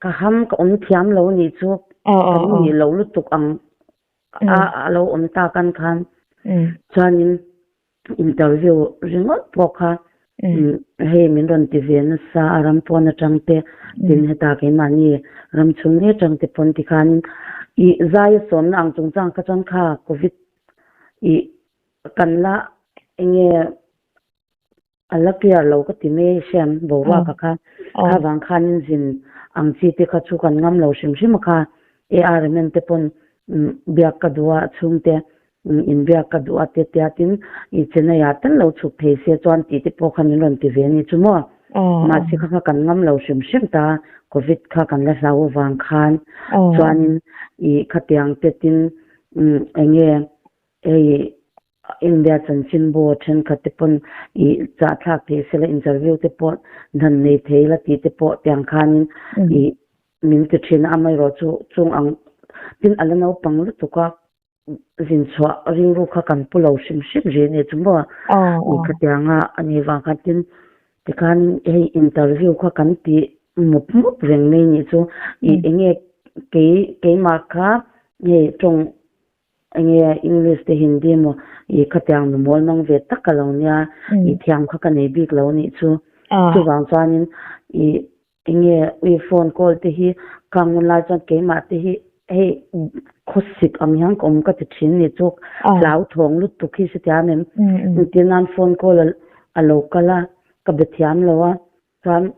ka ham ka awm thiam lo nih chu kan nih loh lutuk ang a a lo awm tak an khan chuanin interview ringawt pawh kha hei min rawn ti ve nasa a ram pawn atang te tin heta keimahni ram chhung ngei atang te pawn tikhanin ih zai a sawmna ang chungchang kha chuan kha covid ih kan la enge A la clear lo ka ti mai hriam boruak a kha kha vang khanin zin ang chi te kha chu kan ngam lo hrim hrim a kha ARMM te pawn biak ka duh a chhungte inbiak ka duh a te tia tin i Chennai ah tal lo chhuk thei se chuan tih te pawh kha min rawn ti ve a ni chu maw mahse kha kha kan ngam lo hrim hrim ta covid kha kan la hlau avang khan chuanin i khatiang te tin enge hei India chanchinbu thenkhat te pawn ih chahthlak thei sela interview te pawh dan nei thei la tih te pawh tiang khanin ih min ti thin a, amaherawh chu chung ang tin a la naupang lutuk a zin chhuah rilru kha kan pu lo hrim hrim rih a ni chu maw ih khatianga a nih vang khan tin tikhanin hei interview kha kan tih mup mup reng mai nih chu ih eng nge. kei keimah kha hei tawng enge English te Hindi emaw ih khatiang nu mawl mang ve tak ka lo nia ih thiam kha ka nei bik lo nih chu. Chuvang chuanin ih Enge ui phone call te hi ka ngun lai chuan keimah te hi hei khawsik ang hian ka awm ka ti thin ni chu hlauthawng lutuk hi hrethiam em engtir nan phone call a lo kal a ka be thiam lo a chuan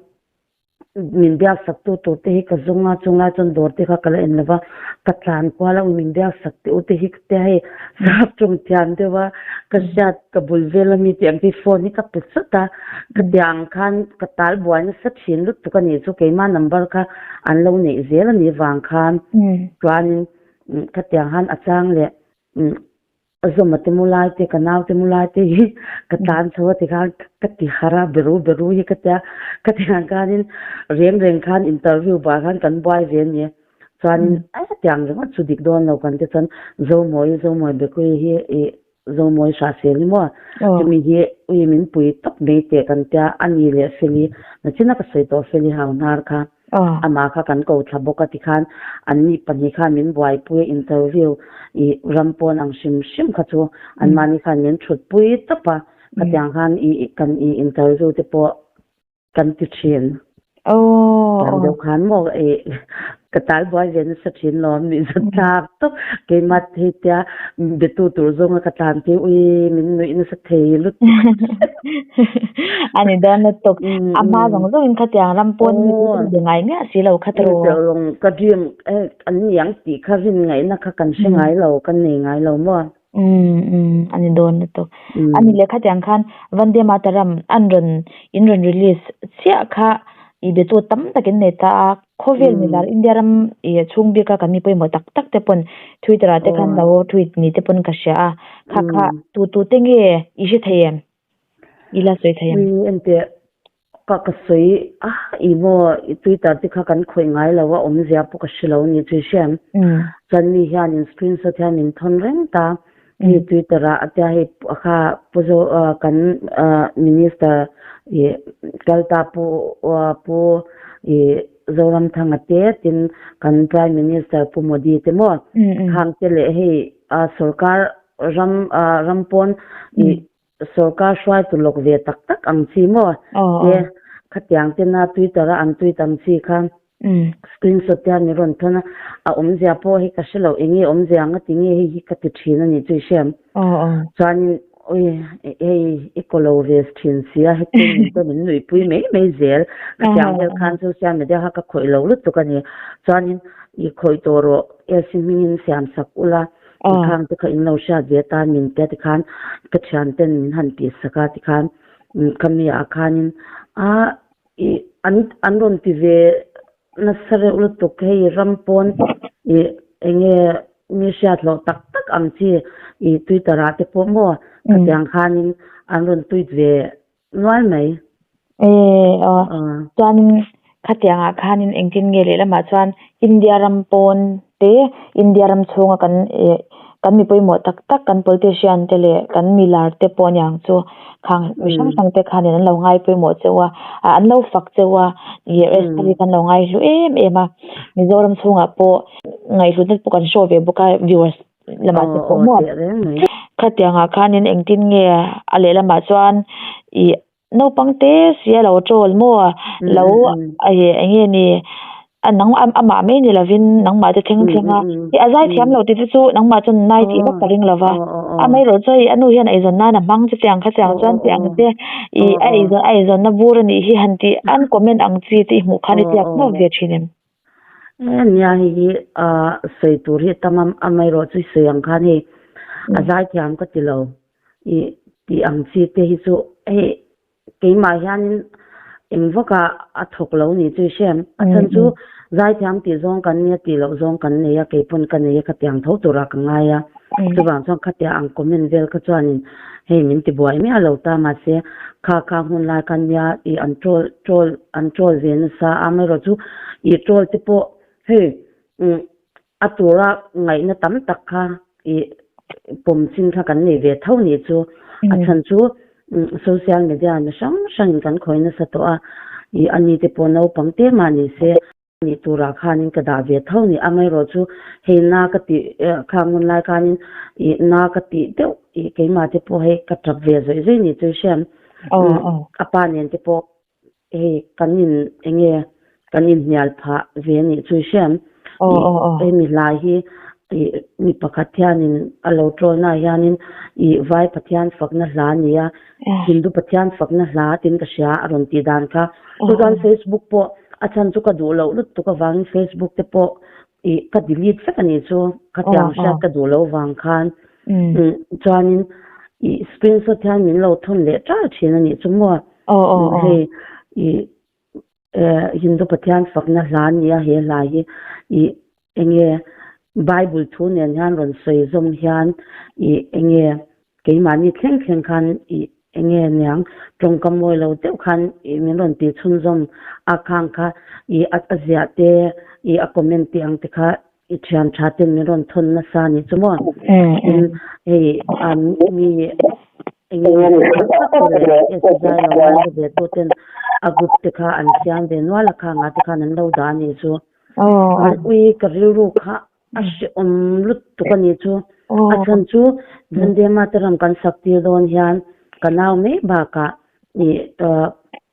min biak sak tu tur te hi ka zawng a chung lai chuan dawr te kha ka la en lo va ka tlan kual a ui min biak sak teh u te hi ka tia hei sap tawng thiam deuh a ka hriat ka bul vel ami tih ang te hi phone hi ka pe chawt a. Ka tiang khan ka tal buai nasa thin lutuk a nih chu keimah number kha an lo neih zel a nih vang khan chuanin ka tiang khan a chang leh Zawma te mu lai te ka nau te mu lai te hi ka tlan chho a tikhan ka ti harh a beru beru hi ka tia ka tiang khanin reng reng khan interview buah khan kan buai ve a ni chuanin a tiang ringawt chu dik dawn lo kan ti chuan Zomawi Zomawi Bakery hi ih Zomawi Hrahsel hi maw? Chumi hi ui min pui tawp mai teh kan tia, a ni leh Feli, nachina ka sawi tawh Feli hau hnar kha, amah kha kan ko thla bawk a tikhan anni pahnih khan min buaipui a interview i ram pawn ang hrim hrim kha chu anmahni khan min thutpui tawp a, khatiang khan i kan i interview te pawh Kan ti thin. Thiam deuh khan maw i ka tal buai ve nasa thin lawm nih zat thlak tawp. Keimah hei tia betu tur zawnga ka tlan phei ui min nuih nasa thei lutuk. A ni dawn lutuk. A hma zawng zawngin khatiang ram pawn mi chu ka be ngai miah si lo kha tiraw. Lawng ka dream an niang tih kha rin ngaihna kha kan hre ngai lo, kan nei ngai lo maw. Umm umm a ni dawn lutuk. A ni leh khatiang khan Vande Mataram an rawn in rawn release chiah kha i betu tam tak in nei ta a, khawvel milar India ram ih chhung bika kan mi pawimawh tak tak te pawn Twitter ah te khan lo tweet ni te pawn ka hria a, kha kha tu tu te nge i hre thei em? I la sawi thei em? Ui enteh ka ka sawi a i maw i Twitter te kha kan khawih ngai lo a awmzia pawh ka hre lo a ni chu i hria em? Chuan mi hianin screenshot hian min thawn reng ta hei Twitter ah a tia hei kha pu zo kan minister i kal ta pu pu i Zoramthanga te tin kan prime minister pu Modi te maw khang te leh hei sorkar ram ram pawn i Sorkar hruaitu lawk ve tak tak ang chi maw? Te khatiang tena Twitter a an tweet ang chi kha screenshot te hian min rawn thawn a, a awmzia pawh hi ka hre lo, eng nge awmzia ang a ti nge hei hi ka ti thin a nih chu i hriam. Chuanin ui hei i kaw lo ve thin si a, heti min te min nuihpui mai mai zel. Khatiang vel khan social media kha ka khawih lo lutuk a ni. Chuanin i khawih tawh rawh, LC hmingin siam sak ula. Khang te kha in lo hriat ve atan min tia tikhan ka thian ten min han tih sak a tikhan khami ah khanin a ih an an rawn ti ve nasa reuh lutuk hei ram pawn ih eng nge mi hriat hlawh tak tak ang chi ih twitter ah te pawh maw khatiang khanin an rawn tweet ve Nual mai. E aw. Chuanin khatiangah khanin engtin nge lehlamah chuan India ram pawn te, India ram chhunga kan eh kan mi pawimawh tak tak kan politician te leh kan mi lar te pawh aniang chu khang mi hrang hrang te khanin an lo ngai pawimawh cheu a, an lo fak cheu a, ih restaurant kan lo ngai hlu em em a. Mizoram chhungah pawh ngaihhlutna pawh kan show ve bawk a viewers lamah te pawh maw khatiangah khanin engtin nge a lehlamah chuan ih naupang te si a lo troll maw lo ih eng nge ni a nang amah mai ni lovin nangmah te thleng thleng a ih a zai thiam lo tih te chu nangmah chuan nai tih vak ka ring lo va amaherawh chu hei a nu hian eizawn nan a hmang chutiang khatiang chuan tih ang te ih a eizawn a eizawnna bur a nih hi han tih an comment ang chi te i hmuh khan i tiak hnawk ve thin em. E nia hei hi sawi tur hi tam a amaherawh chu sawi ang khan hei a zaithiam ka ti lo ih tih ang chi te hi chu hei keimah hianin eng vaka a thawk lo nih chu i hria em a chhan chu zaithiam tih zawng kan nia tih loh zawng kan nei a keipawn ka nei a khatiang tho turah ka ngai a chuvang chuan khatia ang comment vel kha chuanin hei min ti buai miah lo ta mahse kha kha hun lai khan nia ih an troll troll an troll ve nasa a amaherawh chu ih troll te pawh hei umm a tura ngaihna tam tak kha ih pawm chin kha kan nei ve tho nih chu a chhan chu social media mi hrang hrangin kan khawi nasa tawh a ih ani te pawh naupang te mah ni se. Nih turah khanin ka dah ve tho ni. Amaherawhchu hei na ka tih khang hun lai khanin ih na ka tih deuh ih keimah te pawh hei ka tap ve zawih zawih ni chu i hriam. A pa nen te pawh hei kan in eng nge kan inhnial phah ve nih chu i hriam. Ih hemi hlai hi ih mi pakhat hianin a lo troll naah hianin ih vai Pathian fakna hla a ni a, Hindu Pathian fakna hla tiin ka hria a rawn tih dan kha. Chu chuan Facebook pawh A chhan chu ka duh loh lutuk avangin Facebook te pawh ih ka delete vek a nih chu, khatiang hriat ka duh loh vang khan. Chuanin ih screenshot hian min lo thawn leh ṭal ṭhin a nih chu maw. Hei ih Hindu Pathian fakna hla a nia he hla hi ih eng nge Bible thu nen hian rawn sawi zawm hian ih eng nge Keimahni thleng thleng khan i eng nge niang tawngkam mawi lo deuh khan i min rawn tih chhunzawm a khang kha i a a ziah te i a comment tih ang te kha i thian tha ten min rawn thawn nasa a nih chu maw. Tin hei a mi eng nge ni tak tak te leh SC zai lo ngaithla ve tu ten a group te kha an siam ve nual a khang ah te khan an lo dah a nih chu. Ui ka rilru kha A hrehawm lutuk a nih chu. A chhan chu Vande Mataram kan sak tir dawn hian ka nau mai bakah ih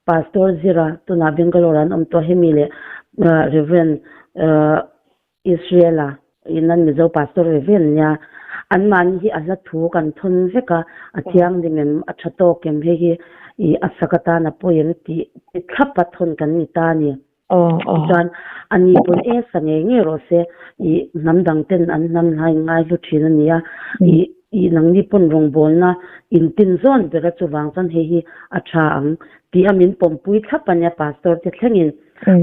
Pastor Zira tunah Bangalore an awm tawh hemi leh Reverend Israel-a in an Mizo Pastor ve ve an nia. Anmahni hi a hla thu kan thawn vek a, a thianghlim em, a tha tawk em hei hi ih a sak atan a pawi em tih thlap a thawn kan ni ta a ni. Chuan a ni pawn e sa ngei ngei rawh se ih hnam dang ten an hnam hlai ngai hlu thin a ni a, ih ih nangni pawn rawngbawlna in tin zawn ber a chuvang chuan hei hi a tha ang tih a min pawmpui thlap a nia pastor te thlengin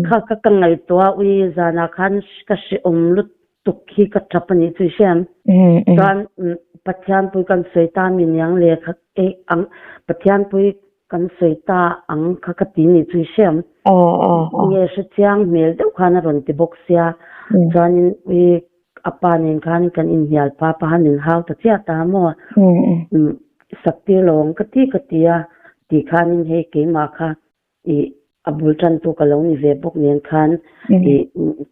kha ka ka ngaihtuah a ui zanah khan ka hrehawm lutuk hi ka tap a nih chu i hriam. Chuan Pathian pui kan sawi ta mi niang le kha eh ang Pathian pui Kan sawi ta ang kha ka ti nih chu i hriam. Nge hre chiang hmel deuh khan a rawn ti bawk sia. Chuanin ui a pa nen khan kan inhnial pa pa khan min hau ta chiah ta maw. Sak tir lo ang ka ti ka ti a tih khanin hei keimah kha i a bul tantu ka lo ni ve bawk nen khan i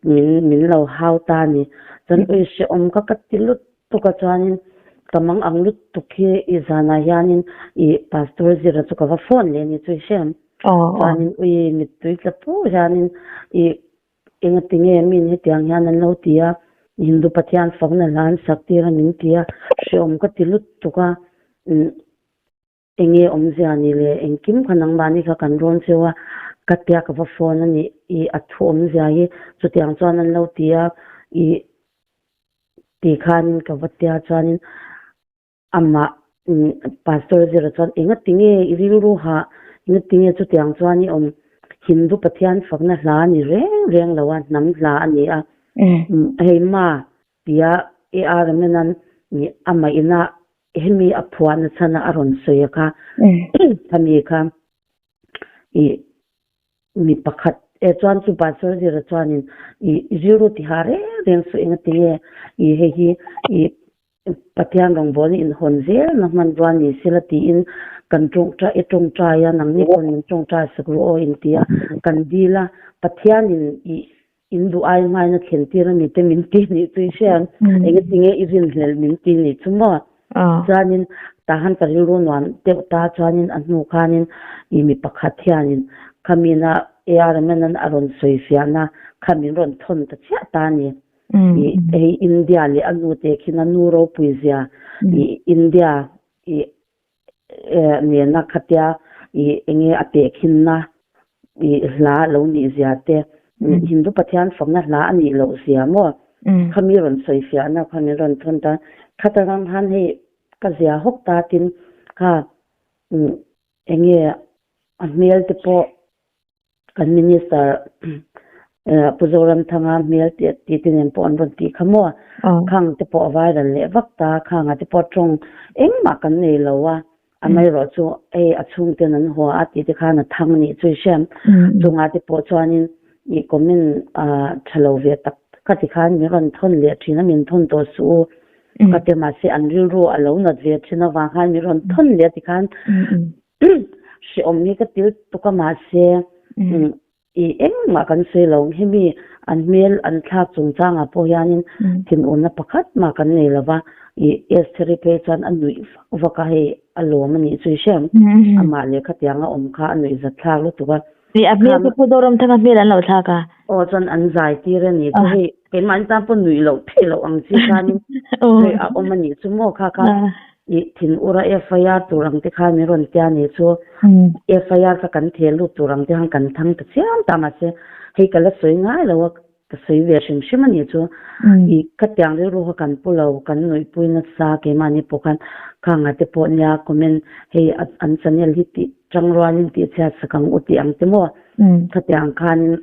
min min lo hau ta a ni. Chuan ui hrehawm kha ka ti lut tuk a chuanin ka mang ang lutuk hi i zanah hianin i pastor zira chu ka va phone leh a ni chu i hre ang. Chuanin ui mittui tla pur hianin i engati nge min hetiang hian an lo ti a, Hindu Pathian fakna hla an sak tir a min ti a, hrehawm ka ti lutuk a. Enge awmzia ni le engkim kha nangmahni kha kan rawn cheu a, ka tia ka va phone a nih i a thu awmzia hi chutiang chuan an lo ti a i ti khanin ka va tia chuanin amah Pastor zira chuan engati nge i rilru hah engati nge chutiang chuan i awm Hindu Pathian fakna hla a ni reng reng lo a hnam hla a ni a hei ma tia AR Menon amah ina Hemi a phuahna chhana a rawn sawi a kha, khami kha ih mi pakhat e chuan chu Pastor Zira chuanin ih rilru tiha reng reng suh engati nge ih hei hi ih Pathian rawngbawlna inhawn zelna hmanrua ni sela tiin kan tawngtai i tawngtai a nangni pawhin min tawngtai sak ru aw inti a kan dil a Pathianin ih In duh ai hmain a thlen tir a ni te min ti nih chu i hria ang. Engati nge i rinhlelh min ti nih chu maw? Chuanin tahan ka rilru nuam deuh ta chuanin a hnu khanin i mi pakhat hianin khamina AR Menon a rawn sawi fiahna kha min rawn thawn ta chiah ta a ni. I hei India leh a nu te khin a nu ropui zia i India i nena khatia i enge a tehkhinna i hla a lo nih zia te, Hindu Pathian fakna hla a nih loh zia maw? Khami rawn sawi fiahna kha min rawn thawn ta. Khata ram khan hei ka zia hawk ta tin kha enge a hmel te pawh Kan Minister Pu Zoramthanga hmel tih te nen pawh an rawn tih kha maw? Khang te pawh a viral leh vak ta, khangah te pawh tawng engmah kan nei lo a, amaherawh chu hei a chhungten an hua a tih te khan a thang nih chu i hriam. Chungah te pawh chuanin i comment tha lo ve tak tak a ti khan min rawn thawn leh thin a, min thawn tawh suh u ka ti mahse an rilru a lo nat ve thin avang khan min rawn thawn leh a ti khan Hrehawm hi ka til tuk a mahse i engmah kan sawi lo. Hemi An hmel an thlak chungchangah pawh hianin thinurna pakhat mah kan nei lo va, ih Estheri phei chuan a nuih vak vak a, hei a lawm a nih chu i hriam, amah leh khatiang a awm kha a nuih zat thlak lutuk a. Ih a hmel kha Pu Zoramthanga hmel an lo thlak a. Aw chuan an zai tir a nih chu, hei keimahni tan pawh nuih loh theih loh ang chi khanin hei a awm a nih chu maw kha kha ih thinura FIR tur ang te khan min rawn tia nih chu FIR kha kan thel lut tur ang te khan kan thang ta chiam ta mahse hei ka la sawi ngai lo a ka sawi ve hrim hrim a nih chu ih khatiang rilru kha kan pu lo kan nuihpui nasa keimahni pawh khan khangah te pawh nia comment hei an channel hi tih tang rualin tih chhiat sak ang u tih ang te maw khatiang khanin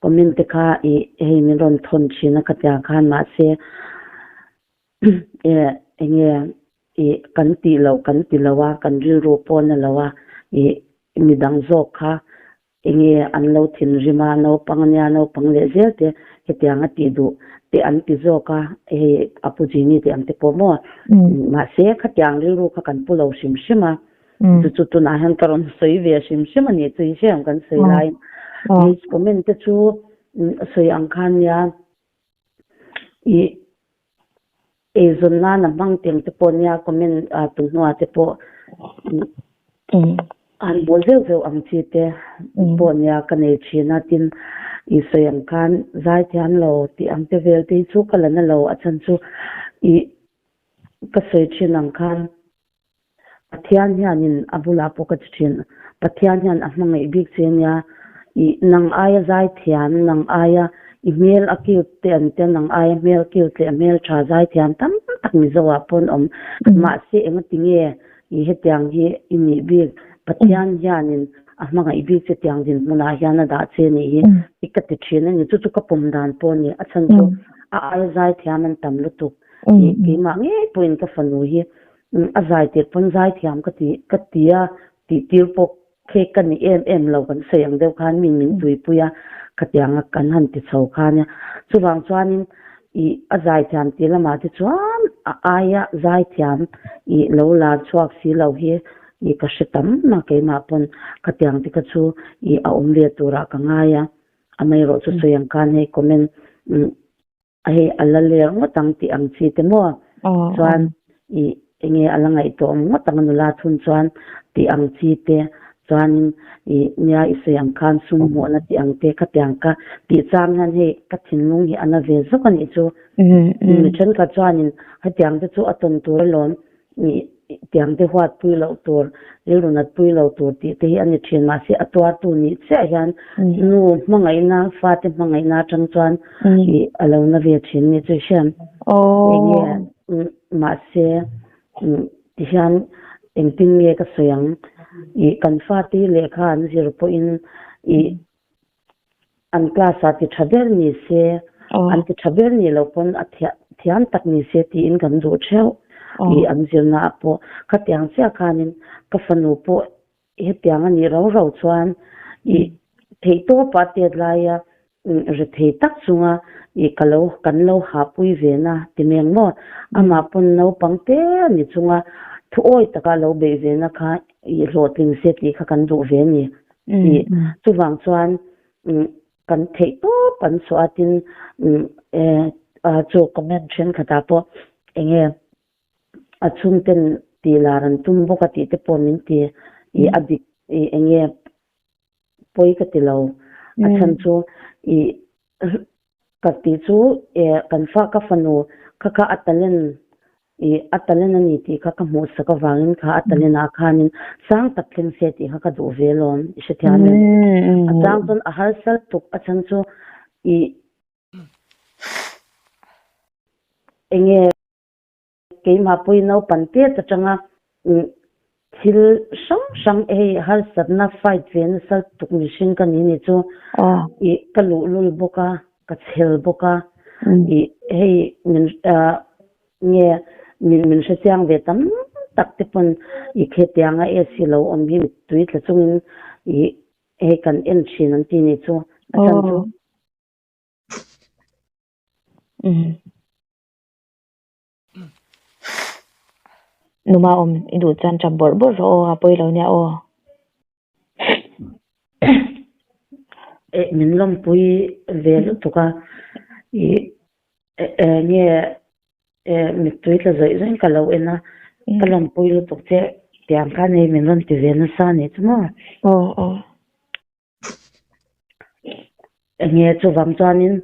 comment te kha ih hei min rawn thawn thin a khatiang khan mahse Eng nge ih kan tih loh kan ti lo a, kan rilru pawh na lo a, ih midang zawk kha eng nge an lo thinrim a, naupang ania naupang leh zel te hetiang a tih duh te an ti zawk a, hei a pu Jimmy tih ang te pawh maw mahse khatiang rilru kha kan pu lo hrim hrim a, chu chu tunah hian ka rawn sawi ve hrim hrim a nih chu i hriat ang kan sawi laiin comment te chu sawi ang khan nia. Ih eizawn nana hmang teng te pawh nia comment ah tun hnuah te pawh han bawl zeuh zeuh ang chi te pawh nia ka nei thin a tin ih sawi ang khan zai thiam lo tih ang te vel te hi chu ka la na lo a chhan chu ih ka sawi thin ang khan Pathian hianin a bulah pawh ka ti thin. Pathian hian a hmangaih bik che nia, ih nang aia zaithiam, nang aia i hmel a cute te an tia, nang aia hmel cute leh hmel tha zaithiam tam tak Mizo ah pawh an awm. Mahse engati nge ih hetiang hi i nih bik? Pathian hianin a hmangaih bik che tiang dinhmunah hian a dah che nih hi i ka ti thin a ni. Chu chu ka pawm dan pawh a ni. A chhan chu a aia zaithiam an tam lutuk. Ih keimah ngei pawhin ka fanu hi A zai tirh pawn zai thiam ka ti ka ti a, tih tir pawh khi ka ni em em lo kan sawi ang deuh khan min min tuipui a, khatiang a kan han ti chho kha nia. Chuvang chuanin ih a zai thiam tih lamah te chuan a aia zai thiam ih lo lar chhuak si lo hi ih ka hre tam a keimah pawn khatiang te kha chu ih a awm ve turah ka ngai a, amaherawh chu sawi ang khan hei comment Hei a la ler ngawt ang tih ang chi te maw? Chuan ih enge a la ngaihtuah awm ngawt ang a nula thun chuan tih ang chi te chuanin ih nia i sawi ang khan sum hmuhna tih ang te khatiang ka tih chang hian hei ka thinlung hi a na ve zawk a nih chu. Mi thenkhat chuanin hetiang te chu a tawn tur alawm Ih tiang te huat pui loh tur, rilru nat pui lo tur tih te hi a ni thin. Mahse a tuartu nih chiah hian nu hmangaihna, fate hmangaihna atang chuan ih a lo na ve thin ni chu i hriam. Enge mahse ti hian engtin nge ka sawi ang? Ih kan fate hi lehkha an zir pawhin ih An class ah ti tha ber ni se, an ti tha ber nih loh pawn a thiam tak ni se tiin kan duh theuh i an zirna ah pawh. Khatiang chiah khanin ka fanu pawh hetiang a nih rau rau chuan i theihtawp a tet laia ri thei tak chunga i ka lo kan lo hahpui ve na ti meng maw? Amah pawn naupang te a ni chunga thuawi taka lo beih ve na kha i hlawhtling se tih kha kan duh ve a ni. Tih chuvang chuan kan theih tawp an chhuah a tin chu comment thenkhatah pawh eng nge a chhungten tih lar an tum bawk a tih te pawh min ti ih a dik ih eng nge pawi ka ti lo a chhan chu ih Ka tih chu eh kan fa ka fanu kha kha a talent ih a talent a ni tih kha ka hmuh sak avangin kha a talent ah khanin sang tak thleng se tih kha ka duh ve alawm i hrethiam em? A chang chuan a harsal tuk a chhan chu ih enge Keimah pawhin naupan tet atanga thil hrang hrang hei harsatna fight ve nasa tuk mihring ka ni ni chu ih ka luhlul bawk a, ka chhel bawk a, ih hei min nge min min hrechiang ve tam tak te pawn ih khetianga AC lo awm hi mittui tla chungin ih hei kan en thin an ti ni chu a chhan chu. Numa awm i duh chuan tap bawrh bawrh rawh aw, a pawi lo nia aw. Eh min lawmpui ve lutuk a, ih enge eh mittui tla zawih zawih in ka lo en a, ka lawmpui lutuk che tiang khan hei min rawn ti ve nasa a nih chu maw? Aw aw. Enge chuvang chuanin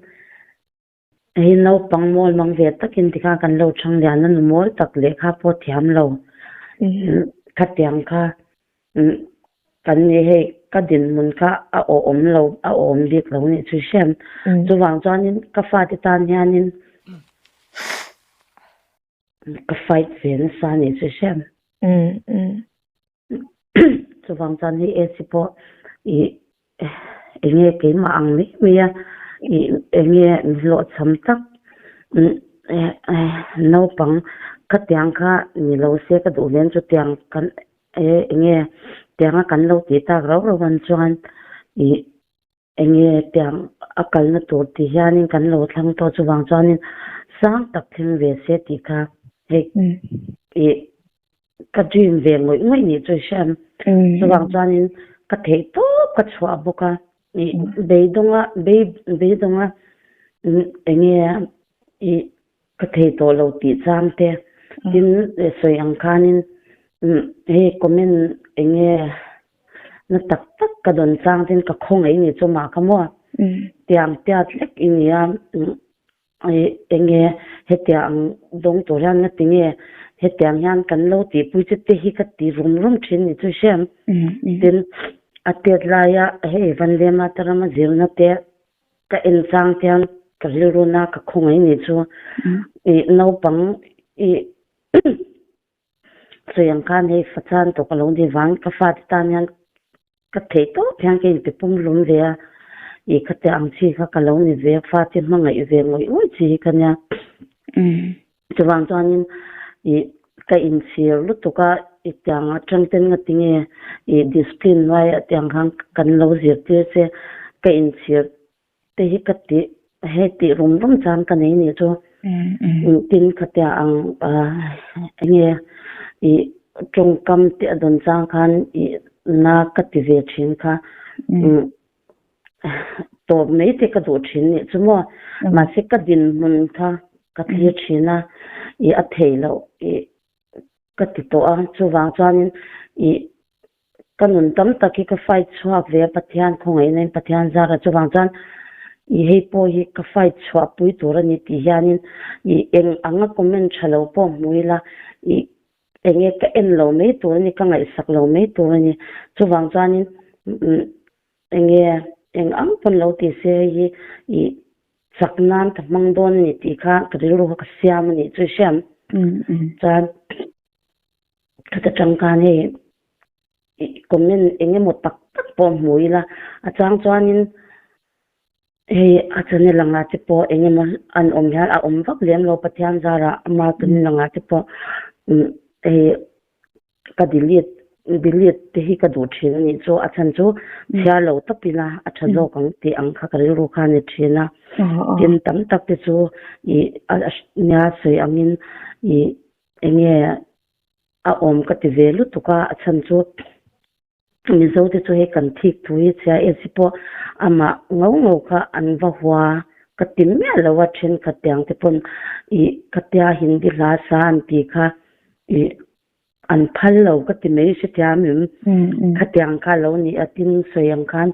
hei naupang mawl mang ve takin tikhan kan lo chhang lian a nu mawl tak lehkha pawh thiam lo khatiang kha kan ni hei ka dinhmun kha a awhawm lo a awhawm bik lo nih chu hriam chuvang chuanin ka fate tan hianin ka fight ve nasa nih chu hriam. Chuvang chuan hei AC pawh ih eng nge keimah ang mai mai a ih eng nge hlawhchham tak naupang khatiang kha ni lo se ka duh nen chutiang kan eng nge tianga kan lo tih tak rau rau ang chuan ih Eng nge tiang a kalna tur tih hianin kan lo thlang tawh chuvang chuanin sang tak thleng ve se tih kha hei ih ka dream ve ngawih ngawih nih chu i hriat chuvang chuanin ka theih tawp ka chhuah bawk a ih beidawnga beidawnga eng nge ih ka thei tawh lo tih chang te tin sawi ang khanin hei comment eng nge Na tak tak ka dawn chang tin ka khawngaih ni chu mah ka maw tiang tiat lek i nia enge hetiang ang dawng tur hian nga tinge hetiang hian kan lo tihpui chu te hi ka ti rum rum thin ni chu hriam tin a tet laia hei Vande Mataram a zirna te ka en chang te hian ka rilru na ka khawngaih ni chu ih naupang ih Sawi ang khan hei fa chan tawh ka lo ni vang ka fate tan hian ka theih tawp hian ka inti pum hlum ve a, ih khate ang chi kha ka lo ni ve a, fate hmangaih ve ngawih ngawih chi hi ka nia. Chuvang chuanin ih ka inchhir lutuk a, ih tiang atang ten nga tinge ih discipline hnuaiah tiang khan kan lo zirtir che ka inchhir te hi ka tih hei tih rum rum chuan ka nei nih chu tin khatia ang enge ih tawngkam te a dawn chang khan ih na ka ti ve thin kha tawp mai te ka duh thin nih chu maw mahse ka dinhmun kha ka thlir thin a ih a theih loh ih ka ti tawh a chuvang chuanin ih Ka nun tam tak hi ka fight chhuak ve a Pathian khawngaihna in Pathian zar a chuvang chuan i hei pawh hi ka fight chhuah pui tur a ni tih hianin i eng anga comment tha lo pawh hmu ila i enge ka en lo mai tur a ni ka ngaihsak lo mai tur a ni chuvang chuanin enge eng ang pawn lo ti se hei hi i chak nan ka hmang dawn a ni tih kha ka rilru kha ka siam a nih chu i hriam chuan. Khata tangkan hei comment eng emaw tak tak pawh hmu ila a chang chuanin hei a channel anga te pawh eng emaw an awm hian a awm vak lem lo Pathian zarah ama channel anga te pawh hei ka delete delete te hi ka duh thin a nih chu a chhan chu chhiar lo tawp ila a tha zawk ang tih ang kha ka rilru kha a ni thin a tin tam tak te chu ih nia sawi angin ih Enge a awm ka ti ve lutuk a, a chhan chu Mizo te chu hei kan thik thu hi chhia e si pawh amah ngau ngau kha an va hua ka ti miah lo a thenkhat tiang te pawn ih khatia Hindi hla sa an tih kha ih an phal lo ka ti mai hrethiam em khatiang kha a lo ni a tin sawi ang khan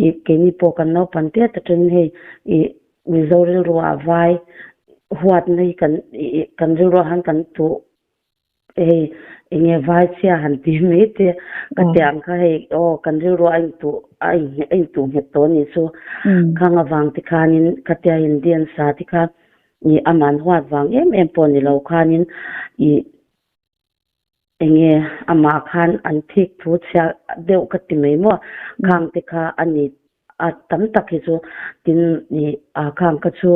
ih keini pawh kan naupang te atangin hei ih Mizo rilruah vai huatna hi kan kan rilruah han kan tuh hei enge vai chhia han ti mai te ka ti ang kha hei aw kan rilruah a intuh a a intuh nghet tawh anih chu khang avang te khanin khatia Hindi an sa te kha ih aman huat vang em em pawh ni lo khanin ih enge amah khan an thik thu chhia deuh ka ti mai maw khang te kha a ni A tam tak hi chu tin ih a khang kha chu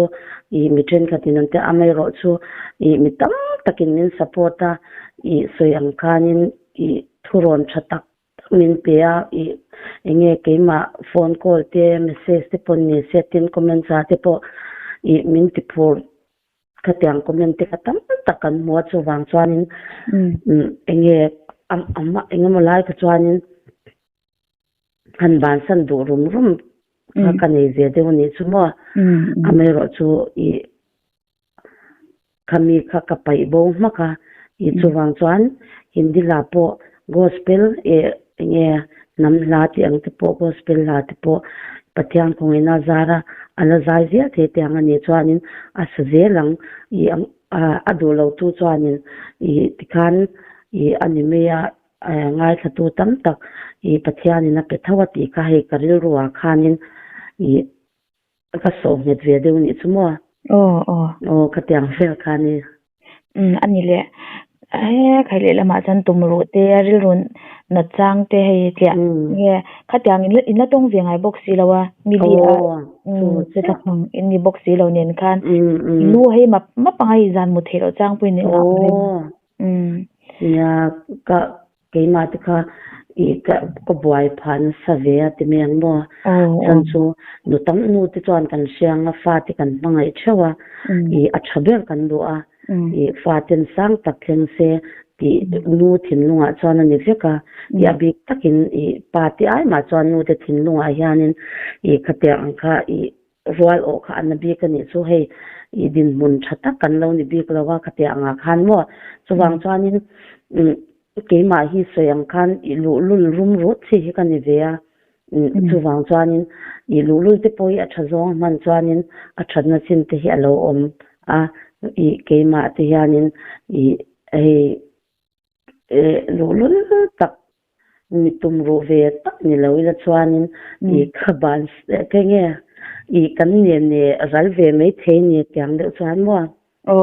ih mi thenkhatin an tia amaherawh chu ih mi tam takin min support a ih sawi ang khanin ih thurawn tha tak tak min pe a ih eng nge keimah phone call te message te pawh ni se tin comments ah te pawh ih min ti phur khatiang comment te kha tam tak kan hmu a chuvang chuanin eng nge eng emaw lai kha chuanin. Han bansan duh rum rum kha ka nei ve deuh anih chu maw. Amaherawhchu ih khami kha ka paih bo hmak a, ih chuvang chuan Hindi hla pawh gospel eh enge hnam hla tih ang te pawh gospel hla te pawh Pathian khawngaihna zara a la zai zel thei te ang anih chuanin a sa zel ang ih a duh lo tu chuanin ih tikhan ih a ni mai a ngaithlatu tam tak ih Pathianin a pe tho a tih kha hei ka rilru ah khanin ih Ka sawh nghet ve deuh nih chu maw? Aw, aw. Aw, khatiang vel kha a ni. Umm, a ni le. He khai lehlamah chuan tum ruh te, rilru nat chang te hei tliah nge khatiang in in la tawng ve ngai bawk si lo a, mi li a umm che tla hmang in ni bawk si lo nen khan lu hei map map anga i zan mu theih loh chang pawhin i ngah ang reng. Umm. Nia, ka Keimah te kha i ka ka buai phah nasa ve a ti mai ang maw? Chuan chu nu tam nu te chuan kan hria ang a, fate kan hmangaih theuh a, i a tha ber kan duh a, i faten sang tak thleng se tih nu thinlungah chuan a ni vek a, i a bik takin i pa te ai mah chuan nu te thinlungah hianin i khatiang ang kha i Rual awh kha a na bik a nih chu hei i dinhmun tha tak kan lo ni bik lo a khatiang angah khan maw chuvang chuanin keimah hi sawi ang khan i luhlul rum rut chi hi ka ni ve a chuvang chuanin i luhlul te pawh hi a tha zawng hman chuanin a thatna chin te hi a lo awm a i keimah te hianin i hei luhlul tak Mi tum ruh ve tak ni lo ila chuanin i ka ban kei nge i kan nen ne ral ve mai thei ni tiang deuh chuan maw? Aw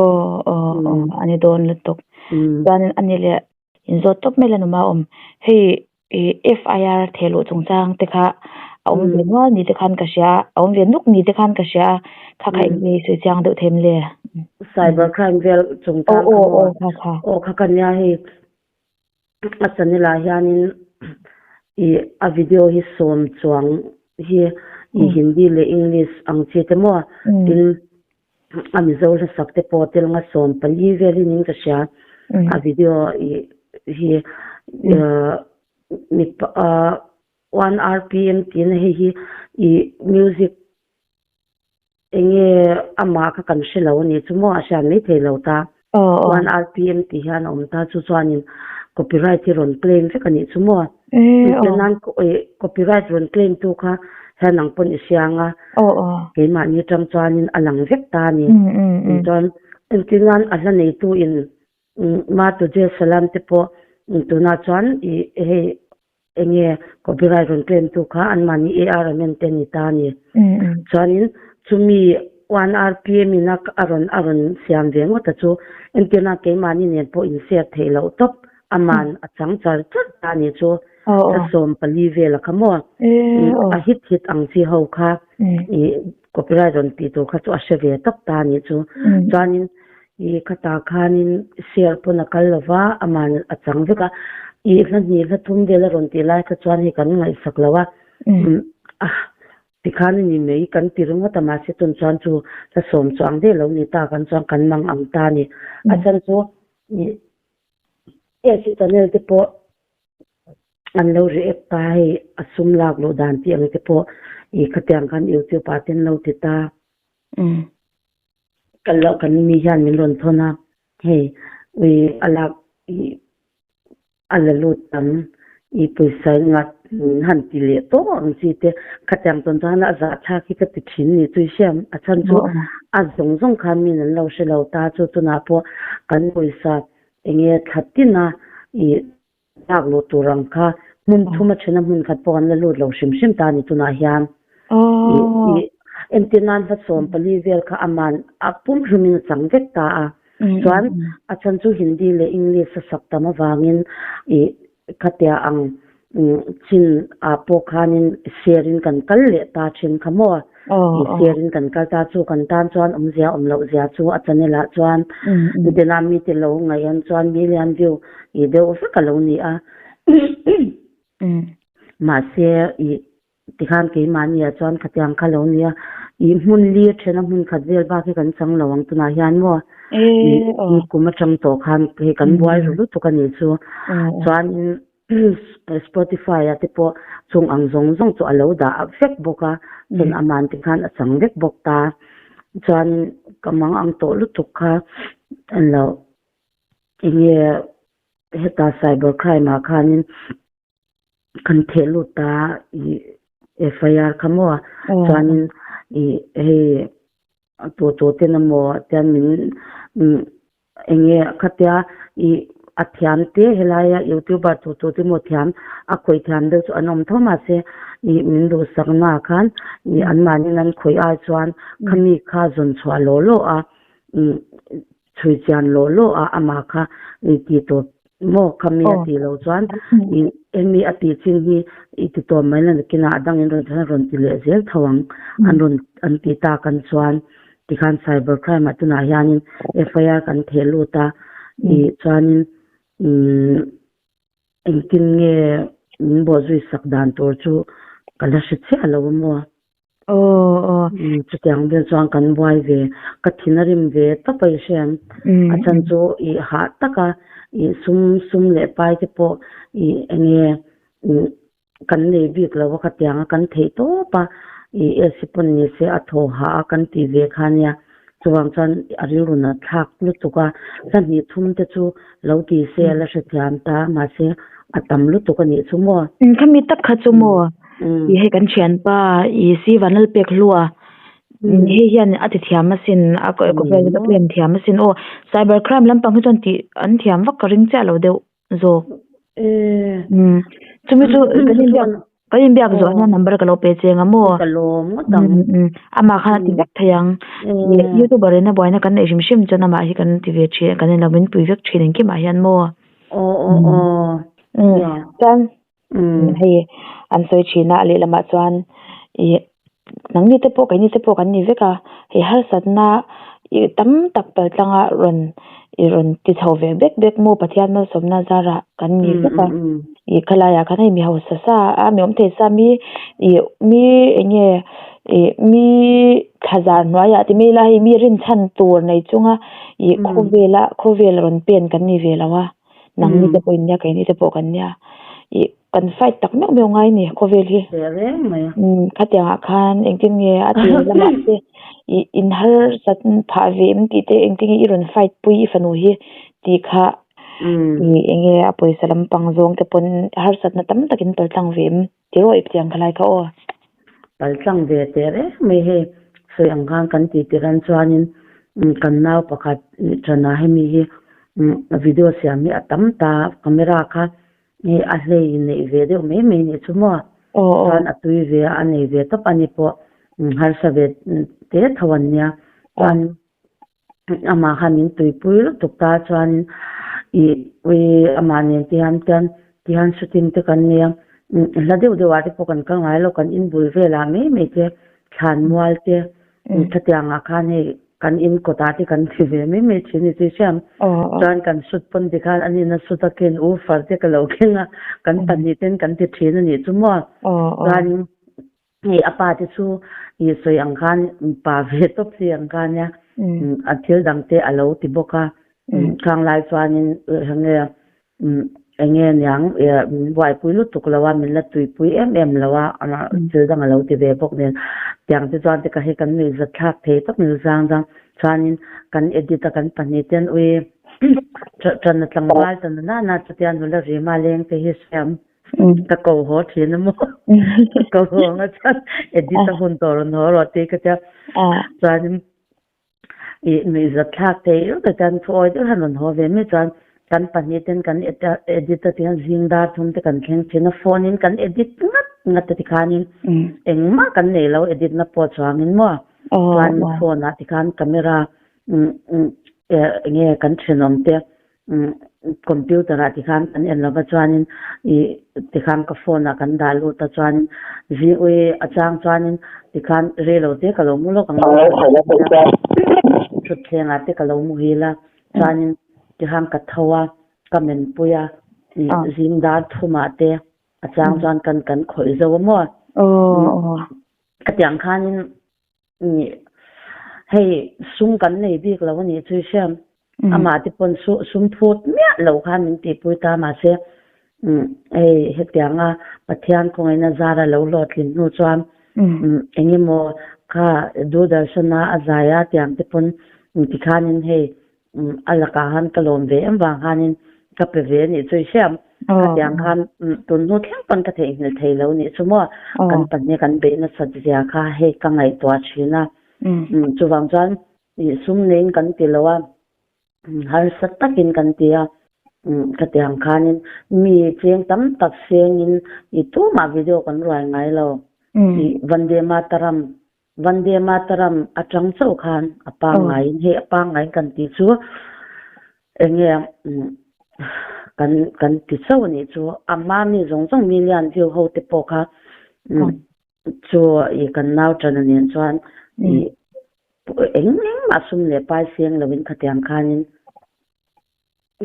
aw aw a ni dawn lutuk. Chuanin a ni leh inzawt tawp mai la numa awm. Hei i FIR thehluh chungchang te kha a awm ve nual ni te khan ka hria a, a awm ve nuk ni te khan ka hria a, kha kha eng nge sawi chiang deuh them le? Cyber crime vel chungchang kha maw? Aw kha ka nia hei. A channel ah hianin ih a video hi sawm chuang hi ih Hindi leh English ang chi te maw tin a Mizo hlasak te pawh tel nga 14 velin in ka hria a video ih hi mipa one rpm tiin hei hi ih music Enge amah kha kan hre lo a nih chu maw a hriat mai thei lo ta. One RPM tih hian a awm ta chu chuanin copyright hi rawn claim vek a nih chu maw. Engtiang nan copyright rawn claim tu kha hian ang pawn i hria ang a, keimahni atang chuanin a lang vek ta a ni. Chuan engtiang nan a hla neitu in Ma Tujhe Salam te pawh tunah chuan i hei Enge copyright rawn claim tu kha anmahni AR Rahman te ni ta a ni. Chuanin chumi one RPM in a a rawn a rawn siam ve ngawt a chu entirna keimahni nen pawh in share theih loh tawp aman a chang char char ta a ni chu thla 14 vel a kha maw a hit hit ang chi ho kha ih copyright rawn tih tur kha chu a hre ve tawp ta a nih chu. Chuanin ih khatah khanin share pawn a kal lova aman a chang vek a, ih hla hnih hla thum vel a rawn tih lai kha chuan hei kan ngaihsak lo a, tikhan a ni mai kan ti ringawt a mahse tun chuan chu hla sawm chuang daih lo ni ta kan chuan kan mang ang ta a ni. A chhan chu ih AC channel te pawh An lo react ta hei a sum lak luh dan tih ang te pawh ih khatiang khan youtube ah te an lo ti ta. Kan lo kan mi hian min rawn thawn a hei ui a lak ih a la lut tam ih pawisa ngat min han ti leh tawh ang chi te khatiang tawn chuan a zahthlak hi ka ti thin ni chu i hriam a chhan chu a zawng zawng khan min an lo hre lo ta chu tunah pawh kan pawisa enge thla tin a ih Lak luh tur ang kha hmun thum a then a hmun khat pawh an la lut lo hrim hrim ta a ni tunah hian. Ih entir nan hla 14 vel kha aman a pum hlumin a chang vek ta a. Chuan a chhan chu Hindi leh English a sak tam avangin ih khatia ang chin ah pawh khanin share in kan kal leh ta thin kha maw. I share in kan kal ta chu kan tan chuan awmzia awm loh zia chu a channel ah chuan Nutena mite lo ngaih an chuan million view i deuh vek a lo ni a. Mahse i tikhan keimahni ah chuan khatiang kha lo ni a, i hmun li a then a hmun khat vel bak hi kan chang lo ang tunah hian maw i kum atang tawh khan hei kan buai ru lutuk a nih chu. Chuanin. Spotify ah te pawh chung ang zawng zawng chu a lo dah vek bawk a, chuan aman te khan a chang vek bawk ta. Chuan ka mang ang tawh lutuk kha an lo eng nge heta cyber crime ah khanin kan theh lut ta ih FIR kha maw chuanin ih hei tu tu ten emaw tian min eng nge khatia ih a thiam te helaia youtuber tu tu te emaw thiam a khawih thiam deuh chu an awm tho mahse ih min duhsak naah khan ih anmahni an khawih ai chuan khami kha zawn chhuah law law a ih Chhui chian law law a amah kha i ti tawp maw kha mi a tih loh chuan i eng mi a tih chin hi i ti tawp mai la nakinah a dangin rawn chuan a rawn ti leh zel tho ang an rawn an tih tak an chuan tikhan cyber crime ah tunah hianin FIR kan theh lut a i chuanin umm engtin nge min bawhzui sak dan tur chu ka la hre chiah lo a maw. Aw aw. Chutiang vel chuan kan buai ve, ka thin a rim ve tawp a i hriam. A chhan chu i hah taka i sum sum leh pai te pawh i enge kan nei bik lo a khatiang a kan theih tawp a, i AC pawn ni se a thaw hah a kan tih ve kha nia. Chuvang chuan a rilru nat thlak lutuk a, thla hnih thum te chu lo ti se a la hrethiam ta, mahse a tam lutuk a nih chu maw? Khami tak kha chu maw? I hei kan thianpa i si Vanlal pek hlua hei hian a ti thiam asin a claim thiam asin aw cyber crime lampang hi chuan tih an thiam vak ka ring chiah lo deuh. zawk. Chumi chu kan inbiak kan inbiak zawh hian number ka lo pe che ang maw? Ka lawm ngawt ang. Amah khan a ti vek thei ang. Youtuber in a buaina kan neih hrim hrim chuan amah hi kan ti ve thin kan inlo min pui vek thin engkimah hian maw? Aw aw aw. Chuan hei an sawi thin a lehlamah chuan ih nangni te pawh keini te pawh kan ni vek a hei harsatna ih tam tak pal tlanga rawn ih rawn ti chho ve bek bek maw Pathian malsawmna zarah kan ni vek a ih khalaiah khan hei mi hausa sa a mi awm thei sa mi ih mi eng nge ih mi thla zar hnuaiah ti mai ila hei mi rinchhan tur nei chunga ih khawvela khawvel rawn pen kan ni ve lo a. Nangni te pawh in nia keini te pawh kan nia ih kan fight tak meuh meuh ngai ni khawvel hi. Teh reng mai a. Umm khatiang ah khan engtin nge a tir lamah te ih in harsat phah ve em tih te engtin nge i rawn fight pui i fanu hi tih kha ih eng nge a pawisa lampang zawng te pawn harsatna tam takin paltlang ve em ti rawh i tiang khalai kha aw. Paltlang ve teh reng mai hei sawi ang khan kan tih tirh an chuanin kan nau pakhat tana hemi hi video siam hi a tam ta camera kha hei a hlei neih ve deuh mai mai nih chu maw chuan a tui ve a a nei ve tawp a ni pawh harsa ve te tho an nia chuan amah khan min tuipui lutuk ta chuanin ih ui amah nen te hian chuan tihian shooting te kan nei a hla deuh deuh ah te pawh kan kal ngai lo kan inbul velah mai mai te thlan mual te khatiang ah khan hei kan in kawt ah te kan ti ve mai mai thin ni chu hriam chuan kan shoot pawn tikhan a nihna shoot a khen u far te ka lo keng a kan pahnih ten kan ti thin a nih chu maw chuanin Hei a pa te chu i sawi ang khan pa ve tawp si ang kha nia a thil dang te a lo ti bawk a khang lai chuanin enge enge niang min buaipui lutuk lo a min la tuipui em em lo a thil dang a lo ti ve bawk nen tiang te chuan te ka hei kan nuihzat thlak thei tawp mai zang zang chuanin kan edit a kan pahnih ten ui ṭan a tlangval ta na na chutia nula rima leng te hi siam Ka ko haw thin a maw? Ka ko haw ang a chuan edit a hun tawh rawn haw rawh tih ka tia. Chuanin ih nuihzat thlak thei reuh tak chuan thu awi deuh hian rawn haw ve mai chuan kan pahnih ten kan edit a tihian zing dar thum te kan thleng thin a phone in kan edit ngat ngat a tikhanin engmah kan nei lo edit na pawh chuangin maw chuan phone ah tikhan camera enge kan thenawm te Computer ah tikhan kan en lova chuanin ih tikhan ka phone ah kan dah lut a chuanin zingui a chang chuanin tikhan reilo te ka lo mu lawk ang thutthleng ah te ka lo muhil a chuanin tikhan ka tho a ka men pui a ih zing dar thum ah te a chang chuan kan kan khawih zo a maw khatiang khanin Hei sum kan nei bik lo a nih chu i hriam. Amah te pawn sum phut miah lo khan min tihpui ta mahse Hei hetianga Pathian khawngaihna zara lo hlawhtlin hnu chuan eng emaw kha Doordarshan-a a zai a tiang te pawn tikhanin hei a lakah khan ka lawm ve em vang khanin ka pe ve a nih chu i hriam. Khatiang khan tun hnu thleng pawn ka theihnghilh thei lo nih chu maw. Kan pahnih kan beih nasat zia kha hei ka ngaihtuah thin a. Chuvang chuan sum neiin kan ti lo a. Harsa takin kan ti a, khatiang khanin mi cheng tam tak sengin i tumah video kan ruai ngai lo. I Vande Mataram, Vande Mataram atang chauh khan a pangngaiin hei a pangngaiin kan tih chu enge kan kan ti chauh a nih chu. A hma mi zawng zawng million view ho te pawh kha Chu i kan nau ṭana nen chuan i eng engmah sum leh pai seng loin khatiang khanin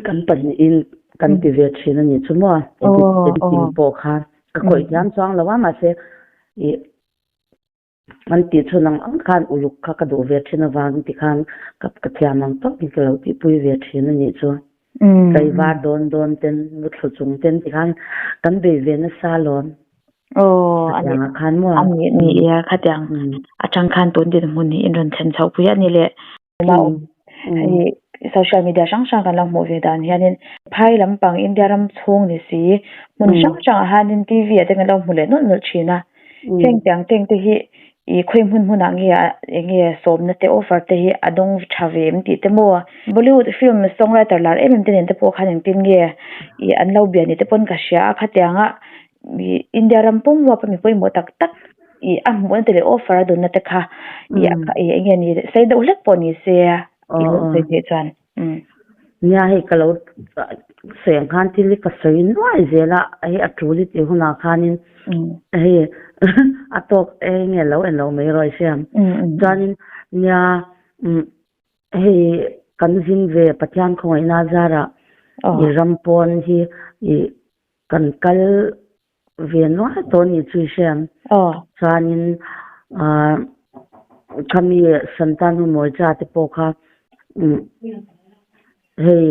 kan pahnihin kan ti ve ṭhin a nih chu maw? Edit editing pawh kha ka khawih thiam chuang lo a, mahse i an tih chhun ang ang khan uluk kha ka duh ve ṭhin avangin tikhan ka thiam ang tawkin ka lo tihpui ve ṭhin a nih chu. Tlaivar dawn dawn ten, muthlu chung ten tikhan kan bei ve nasa alawm. Aw, a Khatiang ah khan maw? A nih ni e, khatiang atang khan tun dinhmun hi in rawn thlen chhoh pui a ni le. Hei social media hrang hrang kan lo hmuh ve dan hianin phai lampang India ram chhung ni si hmun hrang hrangah hianin TV ah te kan lo hmu leh nawlh nawlh thin a. Heng tiang teng te hi ih khawi hmun hmunah nge eng nge sawmna te offer te hi a dawng tha ve em tih te maw Bollywood film songwriter lar em em te nen te pawh khan engtin nge ih an lo bia ni te pawn ka hria a khatianga ih India ram pum huap a mi pawimawh tak tak ih a hmuhna te leh offer a dawnna te kha ih ih eng nge ni sei deuh hlek pawh ni se i lo sawi theih chuan. Nia hei ka lo sawi ang khan thil hi ka sawi nuai zel a, hei a tul i tih hunah khanin hei a tawk eng nge lo en lo mai rawh i hriam. Chuanin nia hei kan zin ve Pathian khawngaihna zarah i ram pawn hi i kan kal ve nual tawh a nih chu i hriam. Chuanin ah khami Santanu Morcha te pawh kha hei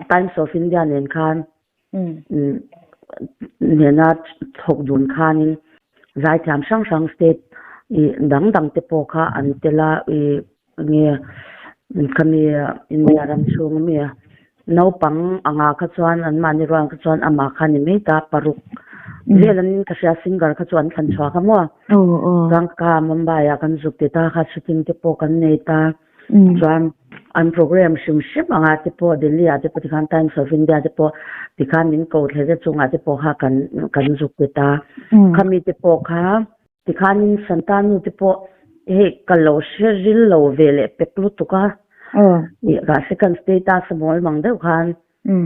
Times of India nen khan nena thawk dun khanin zaithiam hrang hrang state ih dang dang te pawh kha an tel a ih Nge khami India ram chhung ami a naupang anga kha chuan an mahni ruang kha chuan amah kha ni mai ta paruk vel an ka hria singer kha chu an thlan chhuak a maw chuan ka Mumbai ah kan zuk ti ta kha shooting te pawh kan nei ta chuan an program hrim hrim anga te pawh Delhi ah te pawh tikhan Times of India te pawh tikhan min ko thle te chungah te pawh kha kan kan zuk ti ta khami te pawh kha Tikhanin Santa nu te pawh hei ka lo hre ril lo ve leh pek lutuk a, ih mahse kan status a mawl mang deuh khan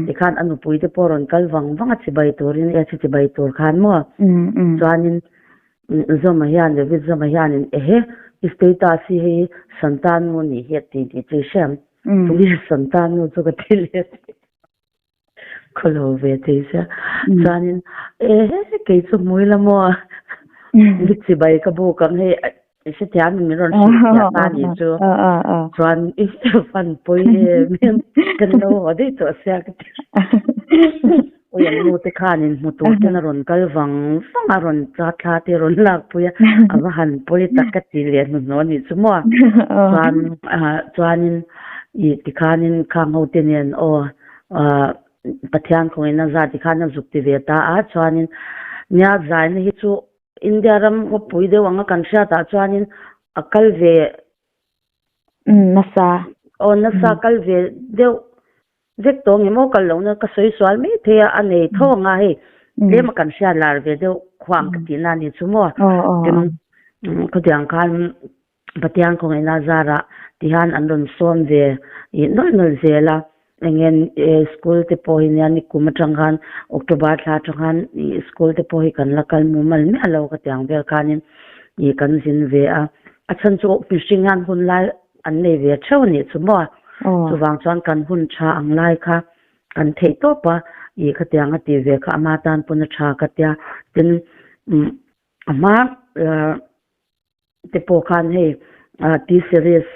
tikhan a nupui te pawh rawn kal vang vang a chibai turin e chi chibai tur khan maw chuanin Zawma hian David Zawma hianin ehe i status hi hei Santa nu nih hi a ti tih chu i hre ang, tunge Santa nu chu ka ti leh. Khawlo ve thei sia. Chuanin ehe kei chu hmui la maw mi chibai ka buk ang hei i hrethiam in min rawn hrilh fiah ta nih chu. Chuan i fan pawi em em kan lo haw daih tawh sia ka ti. Ui an nu te khanin hmu tur ten a rawn kal vang vang a rawn thla thla te rawn lak pui a a va han pawi tak ka ti leh hnuhnawh a nih chu maw. Chuan chuanin ih tikhanin khang ho te nen aw Pathian khawngin a zat tikhan a zuk ti ve ta a chuanin nia zaina hi chu India ram khawpui deuh anga kan hriatah chuanin a kal ve nasa aw nasa kal ve deuh vek tawh nge maw kal lohna ka sawi sual mai thei a a nei tho anga hei tlem a kan hriat lar ve deuh khuang ka tihna a ni chu maw tin khawtiang khan Pathian khawngaihna zarah tihian an rawn sawm ve ih nawlh nawlh zel a, eng nge school te pawh hi nia nikum atang khan October thla atang khan ih school te pawh hi kan la kal mumal miah lo ka tiang vel khanin ih kan zin ve a, a chhan chu mihring hian hun lai an nei ve theuh a nih chu maw, chuvang chuan kan hun tha ang lai kha kan theih tawp a ih khatiang a tih ve kha ama tan pawn a tha ka tia, tin a hma. Te pawh khan hei T-series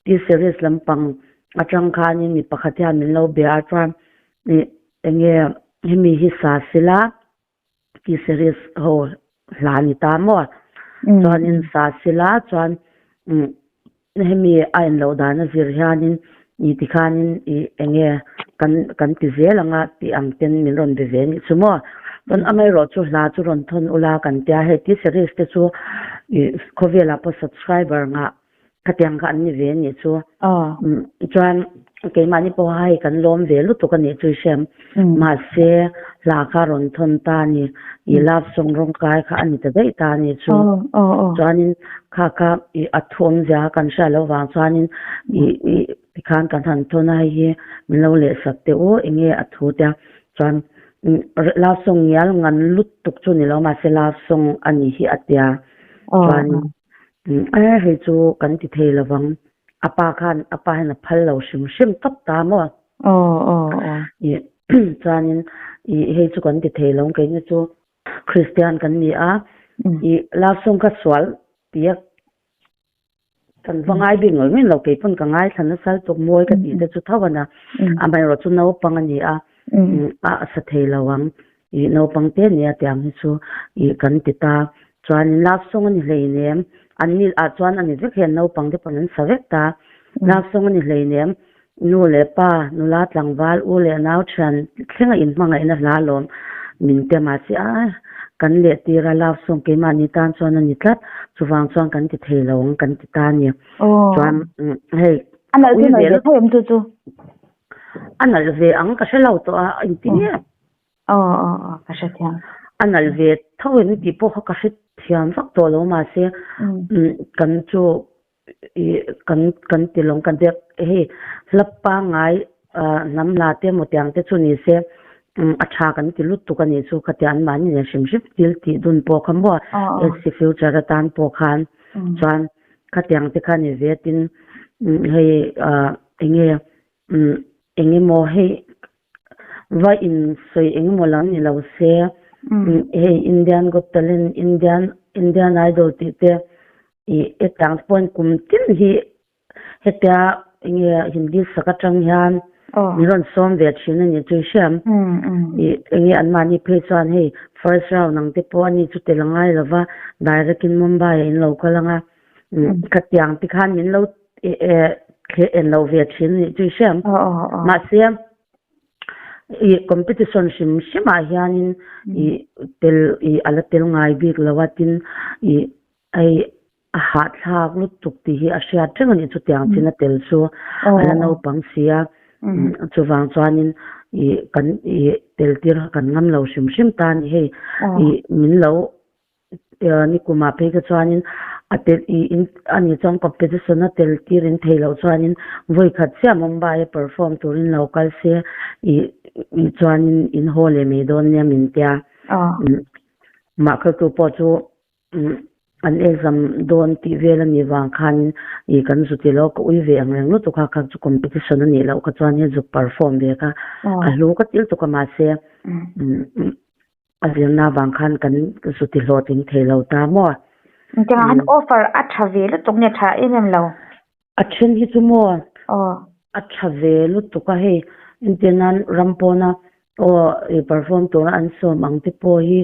T-series lampang atang khanin mi pakhat hian min lo bia a chuan ih eng nge. Hemi hi sa sila T series ho hla a ni ta maw? Chuanin sa sila chuan hemi a en loh dan a zir hianin i tikhanin i enge kan kan ti zel anga tih ang ten min rawn be ve nih chu maw? Chuan amaherawh chu hla chu rawn thawn ula kan tia hei T series te chu i khawvelah pawh subscriber ngah Khatiang kha an ni ve anih chu. Chuan keimahni pawha hei kan lawm ve lutuk anih chu i hriam. Mahse hla kha rawn thawn ta a ni. I love song rawng kai kha a ni ta daih ta anih chu. Chuanin kha kha i a thu awmzia kha kan hria loh vang chuanin i i tikhan kan han thawn a hei hi min lo lehsak teh u enge a thu tia. Chuan love song ngial ngan lutuk chu ni lo mahse love song anih hi a tia. Chuanin E hei chu kan ti thei lo vang. A pa khan a pa hian a phal lo hrim hrim tawp ta maw? Aw aw aw. I chuanin i hei chu kan ti thei lo keini chu Kristian kan ni a, i love song kha sual tia kan va ngai bik ngawih ngawih lo keipawn ka ngaithla nasa lutuk mawi ka tih te chu tho a na. Amaherawhchu naupang a ni a, a sa thei lo ang. Ih naupang te nia tiang hi chu ih kan ti ta. Chuanin love song a ni hleinem, an ni ah chuan a ni vek hian naupang te pawn an sa vek ta. Love song a ni hleinem, nu leh pa, nula tlangval, u leh nau thian thlenga inhmangaihna hla lawm min te mahse a kan leh tir a love song keimahni tan chuan a ni tlat, chuvang chuan kan ti thei lo ang kan ti ta a ni. Chuan hei A nalh chu nalh ve tho em chu chu? A nalh ve ang ka hre lo tawh a, engtin nge? Aw aw aw ka hre thiam. A nalh ve tho em tih pawh kha ka hre thiam vak tawh lo mahse kan chu ih kan kan ti lawng kan tia hei hla pangngai hnam hla te emaw tiang te chu ni se a tha kan ti lutuk a nih chu khatia an mahni nen hrim hrim thil tih dun pawh kha maw SC future atan pawh khan chuan khatiang te kha ni ve tin hei eng nge Eng emaw hei va in sawi eng emaw lam ni lo se hei Indian Got Talent Indian Indian Idol tih te ih hetiang te pawhin kum tin hi hetia eng nge Hindi sak atang hian min rawn sawm ve thin a ni chu i hriam ih eng nge anmahni phei chuan hei first round ang te pawh ani chu tel a ngai lo va direct in Mumbai ah in lo kal ang a khatiang te khan min lo Thleh en lo ve thin nih chu i hriam. Mahse i competition hrim hrim ah hianin i tel i a la tel ngai bik lo a tin i hei a hahthlak lutuk tih hi a hriat reng a nih chutiang chin a tel chu a la naupang si a chuvang chuanin i kan i tel tir kha kan ngam lo hrim hrim ta a ni hei i min lo Nikumah phei kha chuanin a tel i in a nih chuan competition a tel tir in theih loh chuanin vawi khat chiah Mumbai a perform turin lo kal se i i chuanin in haw leh mai dawn nia min tia. Mah khaltu pawh chu an exam dawn tih vel a nih vang khanin i kan zu ti lo ka ui ve ang reng lutuk a kha chu competition a nih loh kha chuan hei zuk perform ve kha a hlu ka til tuk a mahse A zirna vang khan kan zu ti hlawhtling thei lo ta maw? Engtiangah han offer a tha ve lutuk nge tha em em lo? A then hi chu maw a tha ve lutuk a hei entir nan ram pawna aw i perform tura an sawm ang te pawh hi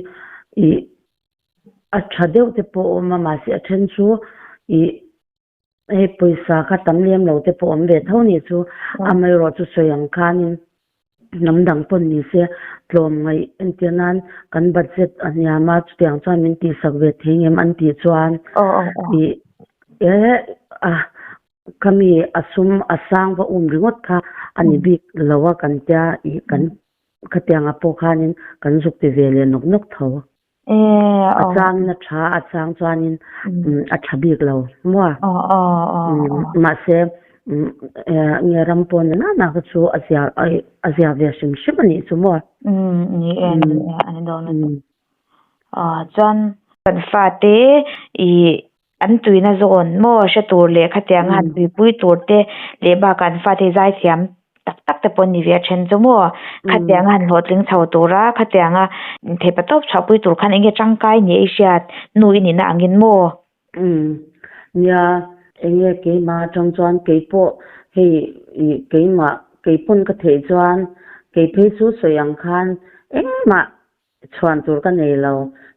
i a tha deuh te pawh a awm a mahse a then chu i Hei pawisa kha tam lem lo te pawh awm ve tho nih chu amaherawh chu sawi ang khanin hnam dang pawn ni se tlawm ngaih entir nan kan budget a hniam a chutiang chuan min tihsak ve thei ngem an tih chuan ih e a khami a sum a sang va um ringawt kha a ni bik lo a kan tia ih kan khatiang ah pawh khanin kan zuk ti ve leh nawk nawk tho. A changin a tha a, a chang chuanin a tha bik lo maw? Mahse, nge ram pawh ni nana kha chu a zia a zia ve hrim hrim a nih chu maw? Ni e, ni e, a ni dawn lutuk. Chuan kan fate ih an tuina zawn maw hre tur leh khatiang a han tuipui tur te leh bakah an fate hi zaithiam tak tak te pawh an ni ve a then chu maw khatiang a han hlawhtling chho tura khatiang a theipa tawp chhuahpui tur khan enge tangkai ni ei hriat nu i nihna angin maw. Umm nia enge keimah atang chuan keipawh hei ih keimah keipawn ka theih chuan kei phei chu sawi ang khan. Engmah chhuan tur ka nei lo.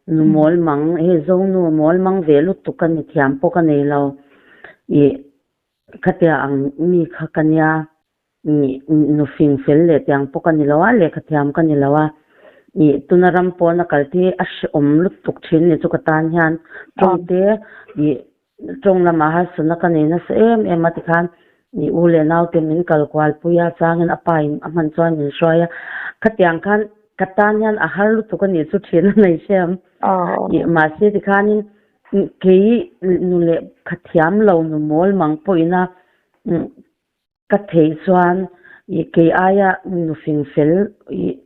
Nu mawl mang, hei Zonu mawl mang ve lutuk ka ni thiam pawh ka nei lo. Ih khatia ang mi kha ka nia. Nu fing fel leh tiang pawh ka ni lo a, lehkha thiam ka ni lo a. Ih tuna ram pawna kal te hi a hrehawm lutuk thin ni chu ka tan hian tawngte ih Tawng lamah harsatna ka nei nasa em em a tikhan i u leh naute min kal kual pui a, changin a pa in a hman chuan min hruai a, khatiang khan ka tan hian a har lutuk a nih chu thin a nei hriam. Ih mahse tikhanin kei nu leh khathiam lo nu mawl mang pawhin a Ka theih chuan i kei aia nufing fel i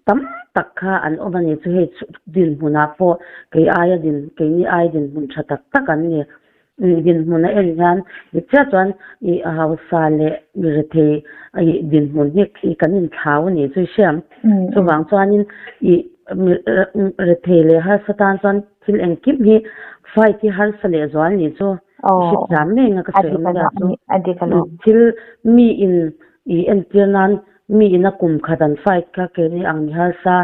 tam tak kha an awm a ni chu hei dinhmunah pawh kei aia din keini aia dinhmun tha tak tak an ni. Dinhmun a en hian dik chiah chuan i hausa leh mi rethei i dinhmun hi i kan inthlau a ni chu i hriam. Chuvang chuanin i mi rethei leh harsa tan chuan thil engkim hi fight hi harsa leh zual ni chu. Hrethiam ngei nga ka sawi awm zia chu. Thil mi in i entir nan mi in a kum khat an fight kha keini ang mi harsa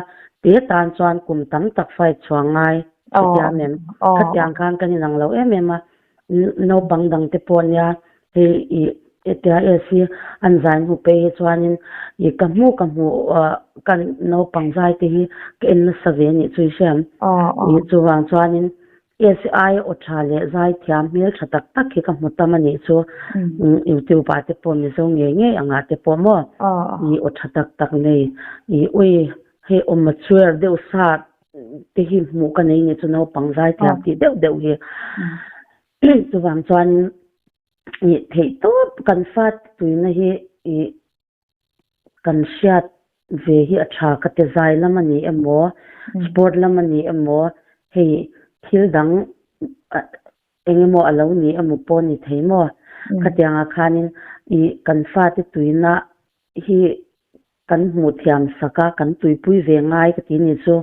te tan chuan kum tam tak fight chhuah ngai hrethiam em? Khatiang khan kan inang lo em em a, naupang dang te pawh nia hei i hetia AC an zai hnu phei hi chuanin i ka hmu ka hmu kan naupang zai te hi ka en nasa ve anih chu i hriam. Chuvang chuanin SI aw tha leh zaithiam hmel tha tak tak hi ka hmu tam a nih chu. YouTube ah te pawh Mizo ngei ngei angah te pawh maw i aw tha tak tak nei i ui hei aw mature deuh sa te hi hmuh ka nei nih chu naupang zaithiam tih deuh deuh hi. Chuvang chuan i theih tawp kan fate tuina hi i Kan hriat ve hi a tha ka ti zai lam a ni emaw, sport lam a ni emaw, hei thil dang eng emaw a lo ni emaw pawh a ni thei maw? Khatiangah khanin ih kan fate tuina hi kan hmuh thiam sak a, kan tuipui ve ngai ka ti ni chu.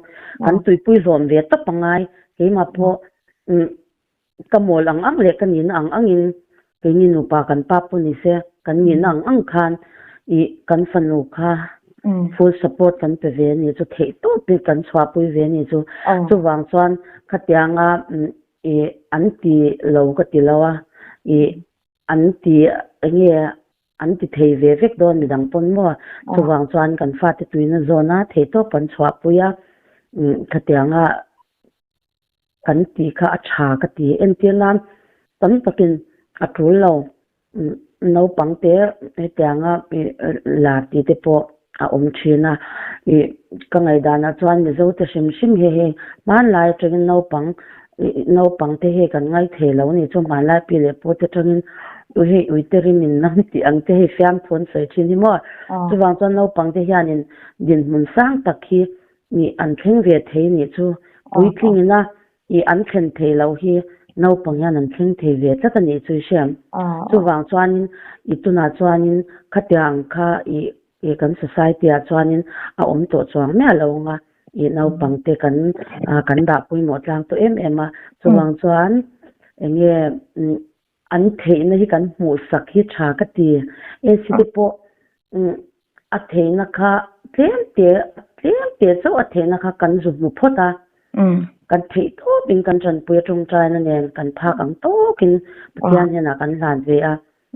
Kan tuipui hlawm ve tawp a ngai. Keimah pawh Ka mawl ang ang leh ka nihna ang angin keini nupa kan pa pawh ni se, kan nihna ang ang khan ih kan fanu kha full support kan pe ve a ni chu, theih tawpin kan chhuahpui ve a ni chu. Chuvang chuan khatianga ih an ti lo ka ti lo a, ih an ti eng nge an ti thei ve vek dawn midang pawn maw? Chuvang chuan kan fate tuina zawna theih tawp kan chhuahpui a, khatianga Kan tih kha a tha ka ti. Entir nan tam takin a tul lo. Naupang te hetianga lar tih te pawh a awm thin a. Ih ka ngaihdanah chuan Mizo te hrim hrim hi hei hmanlai atangin naupang naupang te hei kan ngaithei lo a ni chu hmanlai pi leh pu te atangin hei uite rim in nam tih ang te hei fiamthu an sawi thin hi maw. Chuvang chuan naupang te hianin dinhmun sang tak hi Nih an thleng ve thei nih chu puitling ina ih an thlen thei loh hi naupang hian an thleng thei ve tlat a nih chu i hriam. Chuvang chuanin i tunah chuanin khatiang kha ih ih kan society ah chuanin a awm tawh chuang miah lo ang a, ih naupang te kan kan dah pawimawh tlang tawh em em a. Chuvang chuan eng nge An theihna hi kan hmuhsak hi tha ka ti. AC te pawh a theihna kha tlem te tlem te chauh a theihna kha kan zu hmu phawt a. Kan theih tawpin kan tanpui a tawngtaina nen kan phak ang tawkin Pathian hnenah kan hlan ve a.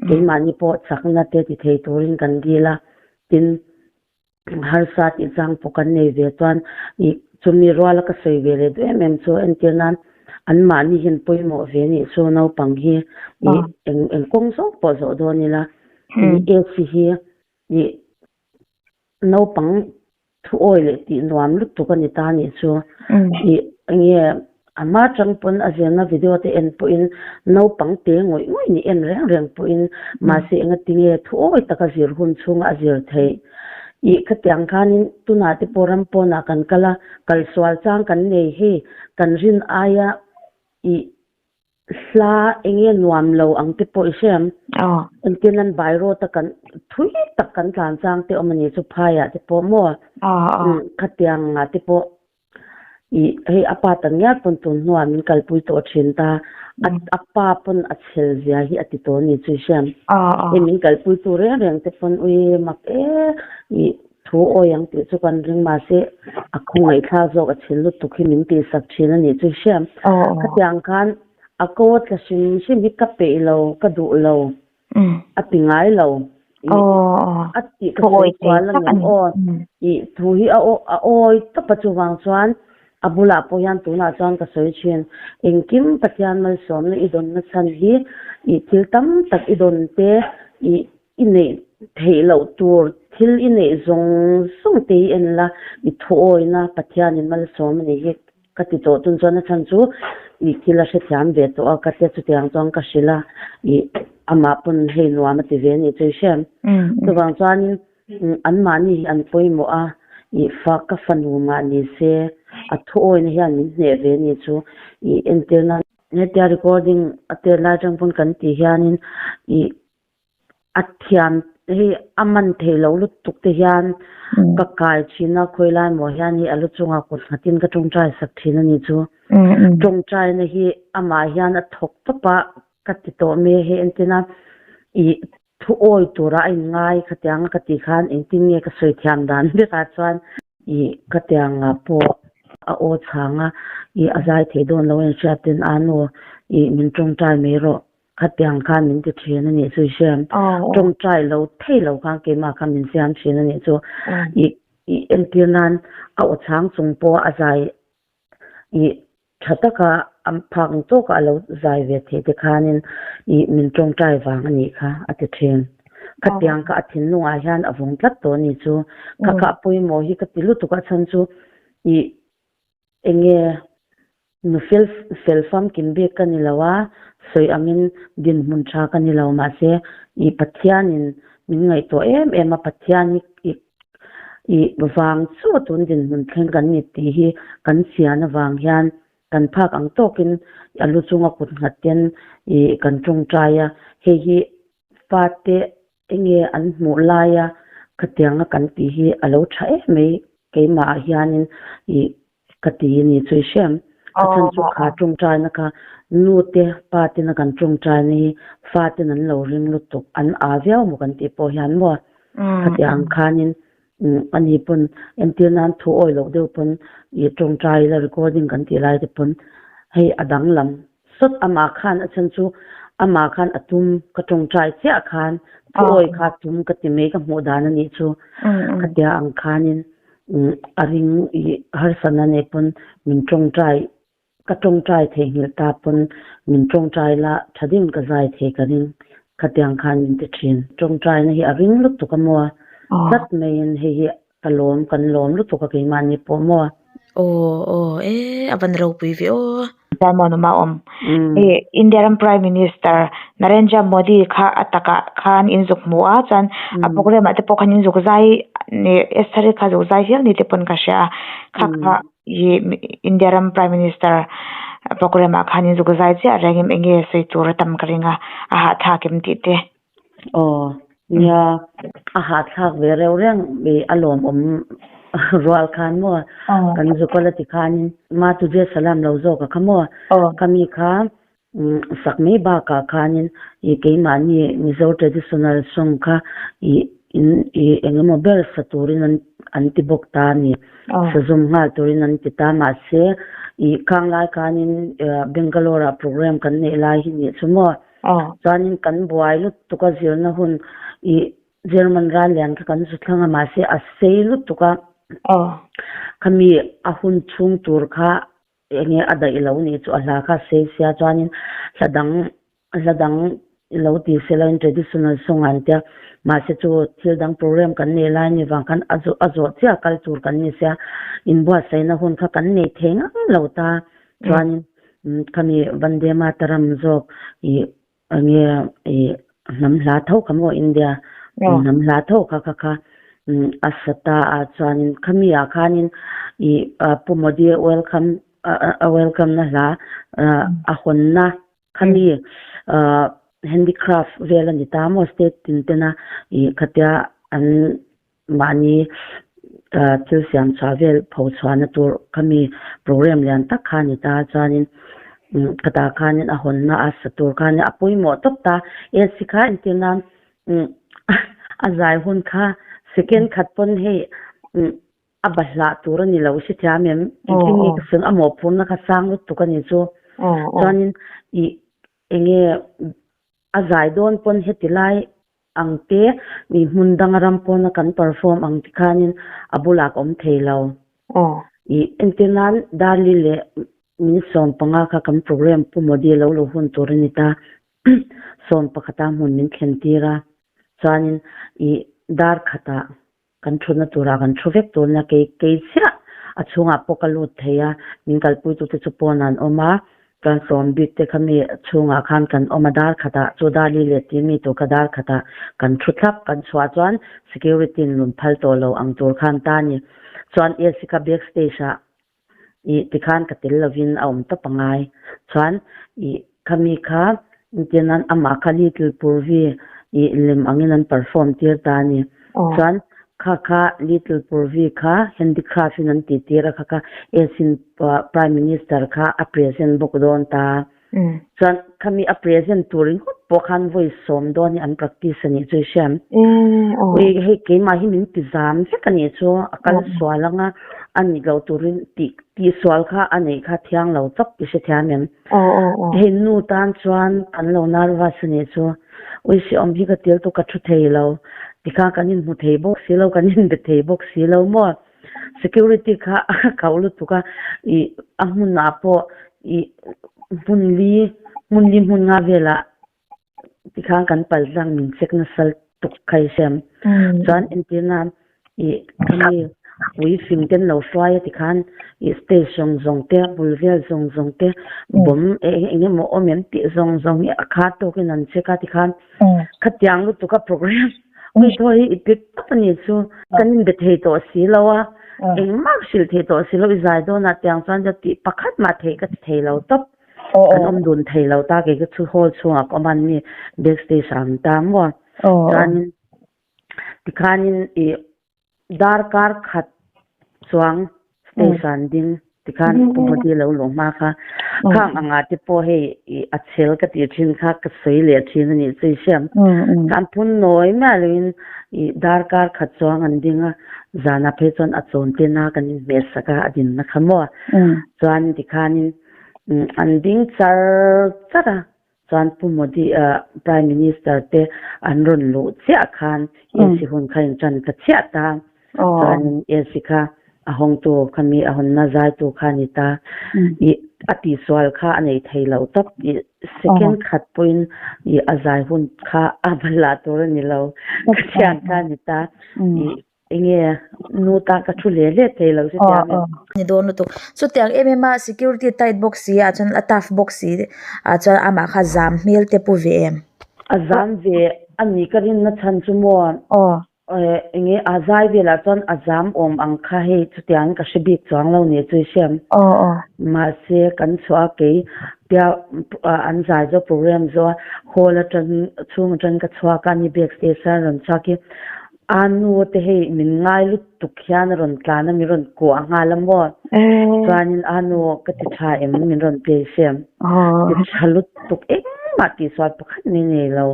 Keimahni pawh chakna te ti thei turin kan dil a. Tin, Harsa tih chang pawh kan nei ve chuan ih chumi ruala ka sawi ve leh duh em em chu entir nan anmahni hian pawimawh ve nih chu naupang hi ih eng eng kawng zawk pawh zawh dawn ila ih AC hi ih naupang thu awi leh tih nuam lutuk a ni ta nih chu ih enge A hma chang pawn a zirna video te en pawhin naupang te ngawih ngawih ni en reng reng pawhin mahse engatinge thuawi taka zir hun chhunga a zir theih. Ih khatiang khanin tunah te pawh ram pawnah kan kal a, kalsual chang kan nei hei kan rin aia ih hla enge nuam lo ang te pawh i hre ang. Engtin an by road a kan thui tak kan tlan chang te awm a ni chu phaiah te pawh maw khatiang ah te pawh Ih hei a pa tak ngial pawn tun hnuah min kalpui tawh thin ta, a a pa pawn a chhel zia hi a ti tawh a ni chu i hriam. Hei min kalpui tu reng reng te pawn ui mak e ih. Thu awi ang tih chu kan ring mahse a khawngaihthlak zawk a chhil lutuk hi min tihsak thin a nih chu i hriam. Khatiang khan a ko a tla hrim hrim hi ka peih lo, ka duh lo, a ti ngai lo. A tih ka sawi sual a ngem aw. I thu hi a awi tawp a chuvang chuan a bulah pawh hian tunah chuan ka sawi thin. Engkim Pathian malsawmna i dawnna chhan hi i thil tam tak i dawn te i I neih theih loh tur thil i neih zawng zawng te hi en la, i thuawina Pathianin malsawm a nih hi ka ti tawh tun chuan a chhan chu i thil a hrethiam ve tawh a, ka tia chutiang chuan ka hrilh a, i amah pawn hei nuam a ti ve a nih chu i hria em? Chuvang chuanin anmahni hi an pawimawh a, i fa ka fanu mah ni se a thuawina hian min hneh ve a nih chu i entirna. Hetia recording a tel lai atang pawn kan tih hianin i A thiam hei a man theih loh lutuk te hian ka kai thin a, khawi lai maw hian hei a lu chungah kut nghatin ka tawngtai sak thin a nih chu. Tawngtaina hi amah hian a thawk tawp a, ka ti tawh mai a hei entin a, ih thu awi tura a inngai khatiang a ka tih khan engtin nge ka sawi thiam dan berah chuan ih ka tiangah pawh a aw chhang a, ih a zai thei dawn lo a inhriat ten a nu ih min tawngtai mai rawh. Khatiang khan min ti thin a nih chu i hriam. Tawngtai lo thei lo khan keimah khan min siam thin a nih chu. I i entir nan a aw chhang chung pawh a zai i tha taka a phak ang tawkah a lo zai ve theih te khanin i min tawngtai vang a nih kha a ti thin. Khatiang kha a thinlungah hian a vawng tlat tawh a nih chu. Kha kha a pawimawh hi ka ti lutuk a chhan chu i Enge nu fel fel famkim bik ka ni lo a, sawi angin dinhmun tha ka ni lo mahse i Pathianin min ngaihtuah em em a, Pathian hi i i vang chu tun dinhmun thleng kan ni tih hi kan chian avang hian kan phak ang tawkin a lu chunga kut nghat ten i kan tawngtai a, hei hi fate Enge an hmuh laia khatianga kan tih hi a lo tha em mai keimah ah hianin ih ka ti a ni chu i hriam. A chhan chu kha tawngtaina kha nu te pa tena kan tawngtaina hi fa ten an lo ring lutuk an aa viau maw kan tih pawh hian maw khatiang khanin ani pawn entir nan thu awi loh deuh pawn ih tawngtai ila recording kan tih lai te pawn hei a danglam Sawt amah khan a chhan chu amah khan a tum ka tawngtai chiah khan thuawi kha tum ka ti mai ka hmuh dan a nih chu khatia ang khanin a ring i harsatna nei pawn min tawngtai ka tawngtai theihnghilh ta pawn min tawngtai la tha ding ka zai thei ka ring khatiang khan min ti thin. Tawngtaina hi a ring lutuk a maw tlat maiin hei hi Ka lawm, kan lawm lutuk a keimahni pawh maw? Aw aw e a van ropui ve aw. Salmon awm a awm. Hei India ram Prime Minister Narendra Modi kha a takah khan in zuk hmu a chuan a programme ah te pawh khan in zuk zai Esther-i kha zuk zai hial ni te pawn ka hria a kha kha ih India ram Prime Minister programme ah khan in zuk zai chiah reng em enge sawi tur a tam ka ring a a hahthlak em tih te. Aw, nia, a hahthlak ve reuh reng i a lawmawm rual khan maw, kan zukawlh a ti khanin Ma Tujhe Salam lo zawk a kha maw, khami kha sak mai bakah khanin i keimahni Mizo traditional song kha i in i eng emaw ber sa turin an an ti bawk ta a ni, sa zawm nghal turin an ti ta mahse i khang lai khanin Bangalore ah program kan neih lai hi nih chu maw. Chuanin kan buai lutuk a zirna hun i German ral lian kha kan zu thlang a mahse a sei lutuk a khami a hun chhung tur kha enge a daih lo nih chu a hla kha a sei sia chuanin hla dang hla dang lo ti sela in traditional song an tia mahse chu thil dang program kan nei lai ni vang khan a zawh a zawh chiah kal tur kan ni sia inbuatsaihna hun kha kan nei thei ngang lo ta chuanin Khami Vande Mataram zawk i enge i hnam hla tho kha maw India hnam hla tho kha kha kha a sa ta a chuanin khami ah khanin i Pu Modi welcome a welcome na hla a hawnna khami handicraft vel a ni ta maw state tin tena i khatia an Mahni thil siam chhuah vel pho chhuahna tur khami program lian tak kha a ni ta chuanin khatah khanin a hawnna a sa tur khanin a pawimawh tawp ta. AC kha entir nan a zai hun kha Second khat pawn hei a bahlah tur a ni lo i hrethiam em? Engtin nge ka sawi ang a mawhphurhna kha sang lutuk a ni chu. Chuanin ih enge a zai dawn pawn heti lai ang te ih hmun danga ram pawna kan perform ang ti khanin a bulah ka awm thei lo. Ih entir nan Darli leh min 15 kha kan program Pu Modi lo lo hun tur a ni ta. 11 a hmun min thlen tir a chuanin ih dar khatah Kan thutna turah kan thu vek tun a, kei kei chiah a chhungah pawh ka lut thei a, min kalpuitute chu pawn an awm a, chuan sawm bik te kha mi chhungah khan kan awm a, dar khatah chu dar li leh tih mi tur kha dar khatah kan thu thlap, kan chhuah chuan security in lun phal tawh lo ang tur khan ta a ni. Chuan AC kha back stage ah ih tikhan ka tel lovin a awm tawp a ngai. Chuan ih khami kha engtin nan amah kha Little Purvi ih lem angin an perform tir ta a ni. Chuan kha kha Little Purvi kha handicraft in an tih tir a kha kha Asin Prime Minister kha a present bawk dawn ta. Chuan khami a present tur ringawt pawh khan vawi sawm dawn hi an practice a nih chu i hriam. Ui hei keimah hi min ti zam vek a nih chu a kal sual anga a nih loh turin tih tih sual kha a neih kha thiang lo chawp i hrethiam em. Hei nu tan chuan kan lo nervous a nih chu ui hreawm hi ka tel tawh ka thu thei lo tikhan kan inhmu thei bawk si lo kan inbe thei bawk si lo maw. Security kha a kau lutuk a, ih a hmunah pawh ih hmun li hmun li hmun nga velah tikhan kan pal tlang min check nasa tuk kha i hriam. Chuan entirna ih khami ui fing ten lo hruai a tikhan ih stage zawng zawng te bul vel zawng zawng te bomb eng eng emaw awm em tih zawng zawng hi a khat tawkin an check a tikhan khatiang lutuk a program Ui thaw hi i pik tawp a nih chu. Kan inbe thei tawh si lo a, engmah hrilh thei tawh si lo i zai dawnah tiang chuan ka tih pakhat mah theih ka ti thei lo tawp. Kan awm dun thei lo ta kei ka chu hall chhungah ka awm a an ni backstage ah an ta maw. Chuanin tikhanin i Darkar khat chuang stage ah an ding tikhan Pu Modi lo luh hma kha khang angah te pawh hei ih a chhel ka tih thin kha ka sawi leh thin a nih chu i hriam. Khan phun nawi miah loin ih darkar khat chuang an ding a, zanah phei chuan a chawn ten a kan inhmeh sak a, a dinna kha maw. Chuan tikhanin an ding char char a. Chuan Pu Modi Prime Minister te an rawn luh chiah khan AC hun kha in tan ta chiah ta. Chuanin AC kha a hawngtu khami a hawnna zaitu kha a ni ta. Ih a tihsual kha a nei thei lo tawp. Ih second khat pawhin ih a zai hun kha a balhlah tur a ni lo. Ka thian kha a ni ta. Ih Enge nu ta ka thu leh leh thei lo chutiang em. Ni dawn lutuk. Chutiang em em a security tight bawk si ah chuan a tough bawk si ah chuan amah kha zam hmel te pu ve em? A zam ve a ni ka rinna chhan chu maw enge a zai velah chuan a zam awm ang kha hei chutiang ka hre bik chuang lo nih chu i hriam. Mahse kan chhuah a kei tia an zai zo program zo a hall atang chhung atang ka chhuak a ni backstage a rawn chhuak hi A nu te hei min ngai lutuk hian a rawn tlan a, min rawn kuah nghal a maw? Chuanin a nu ka ti tha em min rawn play sem. Ti tha lutuk engmah tihsual pakhat mai nei lo.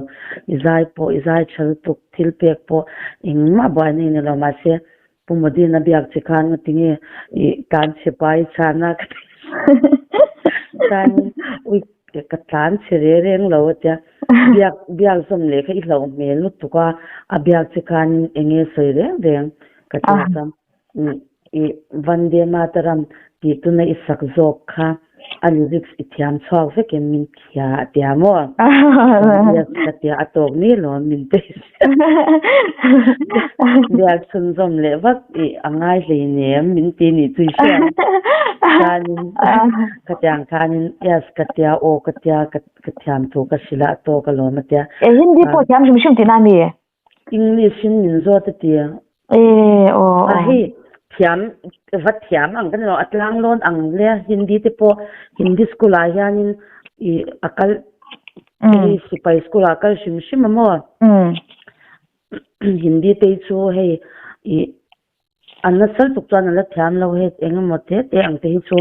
I zai pawh i zai tha lutuk, thil pek pawh engmah buaina i nei lo. Mahse Pu Modina biak che khan nga tinge i tlan chhe pa i chhan a ka ti. Chuanin ui Ka tlan chhe re reng lo a tia, biak biak zawm leh kha i hlauh hmel lutuk a, a biak che khanin eng nge sawi reng reng ka ti a chuan i Vande Mataram tih tuna i sak zawk kha a lyrics i thiam chhuak vek em min thia a tia maw? Yes ka tia a tawk ni lo min pe biak chhunzawm leh vak i a ngai hleinem min ti nih chu i hria ang chuanin khatiang khanin yes ka tia aw ka tia ka ka thiam thu ka hrilh a a tawk alawm a tia E Hindi pawh thiam hrim hrim tihna a mi? English in min zawt a ti. E aw A hei thiam va thiam ang ka ni lo a tlang lawn ang le Hindi te pawh Hindi school ah hianin i a kal hei sipai school ah a kal hrim hrim a maw? Hindi te hi chu hei i a nasal tuk chuan a la thiam lo hei eng emaw te te ang te hi chu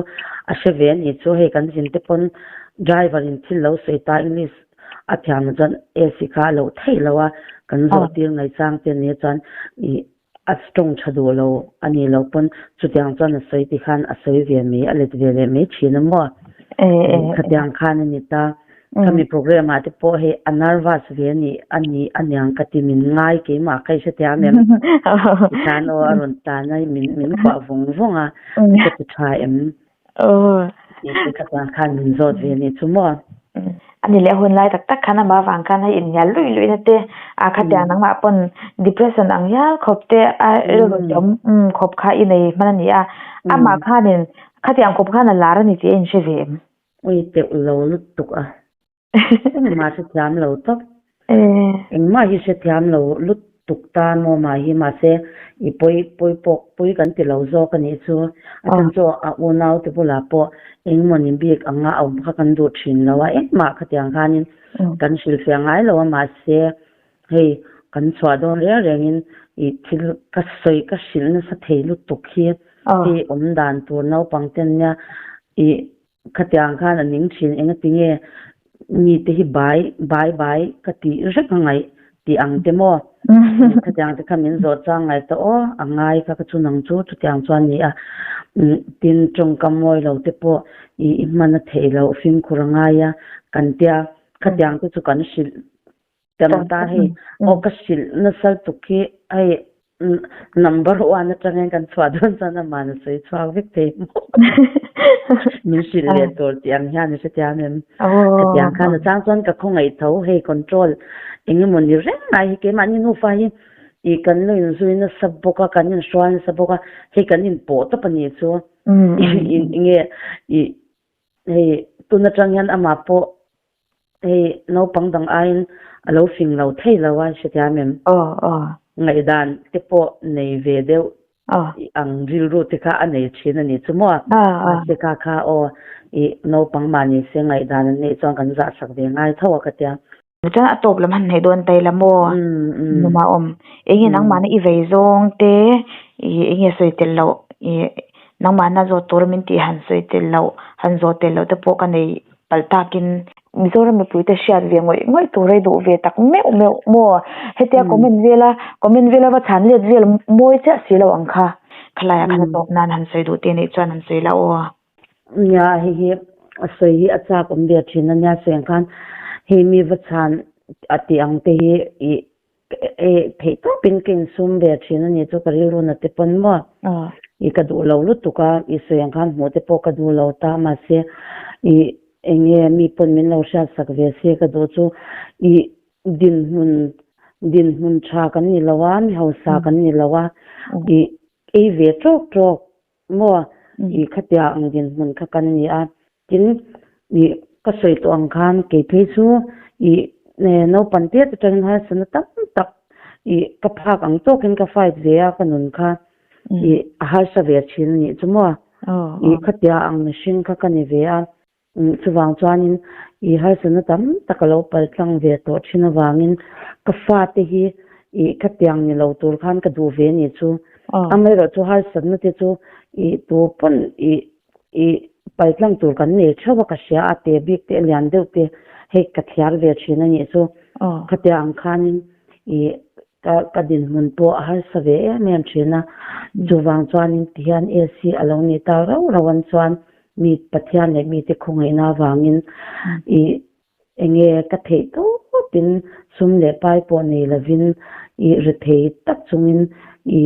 a hre ve a ni chu hei kan zin te pawn driver in thil lo sawi ta English a thiam loh chuan AC kha a loh theih loh a kan zawh tir ngaihchang te ania chuan i. A tawng tha duh lo a nih loh pawn chutiang chuan a sawi ti khan a sawi ve mai, a let ve leh mai thin a maw? Khatiang khan a ni ta. Khami program ah te pawh hei a nervous ve a nih a nih a niang ka ti min ngai keimah kha i hrethiam em? Tikhan aw a rawn tan a min min kuah vawng vawng a, ka ti tha em? Tih te khatiang khan min zawt ve a nih chu maw? Ani leh hun lai tak tak khan amah vang khan hei inhnial luih luih na te a khatiang nangmah pawn depression ang hial khawp te a rilru awm khawp kha i nei hman a ni a, amah khanin khatiang khawp khan a lar a ni tih a inhre ve em? Ui teuh lo lutuk a. Engmah hrethiam lo tawp. Engmah hi hrethiam lo lutuk ta maw mah hi mahse i pawi pawi pawh pawi kan ti lo zawk a nih chu. A chhan chu a unau te bulah pawh engemaw ni bik anga a awm kha kan duh thin lo a, engmah khatiang khanin kan hrilhfiah ngai lo a mahse hei kan chhuah dawn reng rengin i thil ka sawi ka hrilh nasa thei lutuk hi hei awm dan tur naupang ten nia i Khatiang khan a ning thin engati nge mite hi bai bai bai ka tih reng a ngaih tih ang te maw? Khatiang te kha min zawh chang ngai ta aw, a ngai kha ka chu nang chu chutiang chuan ni a. Tin, tawngkam mawi lo te pawh i i hman a theih loh fimkhur a ngai a kan tia khatiang te chu kan hrilh Tam ta hei aw ka hrilh nasa tuk hi hei number one atangin kan chhuah dawn chuan aman a sawi chhuak vek thei maw min hrilh leh tur tih ang hian i hrethiam em hetiang khan a chang chuan ka khawngaih tho hei control engemaw ni reng mai hi keimahni nufa hi ih kan lo inzui nasa bawk a kan inhrual nasa bawk a hei kan inpawh tawp a nih chu enge ih hei tun atang hian amah pawh Hei naupang dang aiin a lo fing lo thei lo a hrethiam em? Ngaihdan te pawh nei ve deuh ang rilru te kha a nei thin a ni chu maw? Mahse kha kha aw i naupang mahni se ngaihdan an neih chuan kan zahsak ve ngai tho a ka tia. Chuan a tawp lam han hnaih dawn ta ila maw? Numa awm. Enge nangmahna i vei zawng te i enge sawi tel loh i nangmahna zawt tur min tih han sawi tel loh han zawt tel loh te pawh ka nei Palh takin Mizoram mipuite hriat ve ngawih ngawih tur ei duh ve tak meuh meuh maw? Hetia comment vela comment vela va chhan let vel mawi chiah si lo ang kha. Khalaiah khan a tawp nan han sawi duh te nih chuan han sawi la aw. Nia hei hi a sawi hi a chak awm ve thin a nia sawi ang khan hei mi va chhan a tih ang te hi ih theih tawpin ka insum ve thin a ni chu ka rilru na te pawn maw i ka duh lo lutuk a i sawi ang khan hmuh te pawh ka duh lo ta mahse i enge mi pawn min lo hriat sak ve se ka duh chu i dinhmun dinhmun tha kan ni lo a mi hausa kan ni lo a i ei ve tawk tawk Maw i khatia ang dinhmun kha kan ni a, tin i ka sawi tawh ang khan kei phei chu i naupang te atangin harsatna tam tak i ka phak ang tawkin ka fight ve a ka nun kha i a harsa ve thin a nih chu maw i khatia ang mihring kha ka ni ve a. Chuvang chuanin i harsatna tam tak a lo pal tlang ve tawh thin avangin ka fate hi i khatiang ni lo tur khan ka duh ve a nih chu. Amaherawh chu harsatna te chu i tu pawn i i pal tlang tur kan nei theuh a ka hria a, te bik te a lian deuh te hei ka thiar ve thin a nih chu. Khatiang ang khanin i Ka ka dinhmun pawh a harsa ve em em thin a, chuvang chuanin tihian AC a lo nih tak rauh rauh an chuan mi Pathian leh mite khawngaihna avangin i enge ka theih tawpin sum leh pai pawh nei lovin i rethei tak chungin i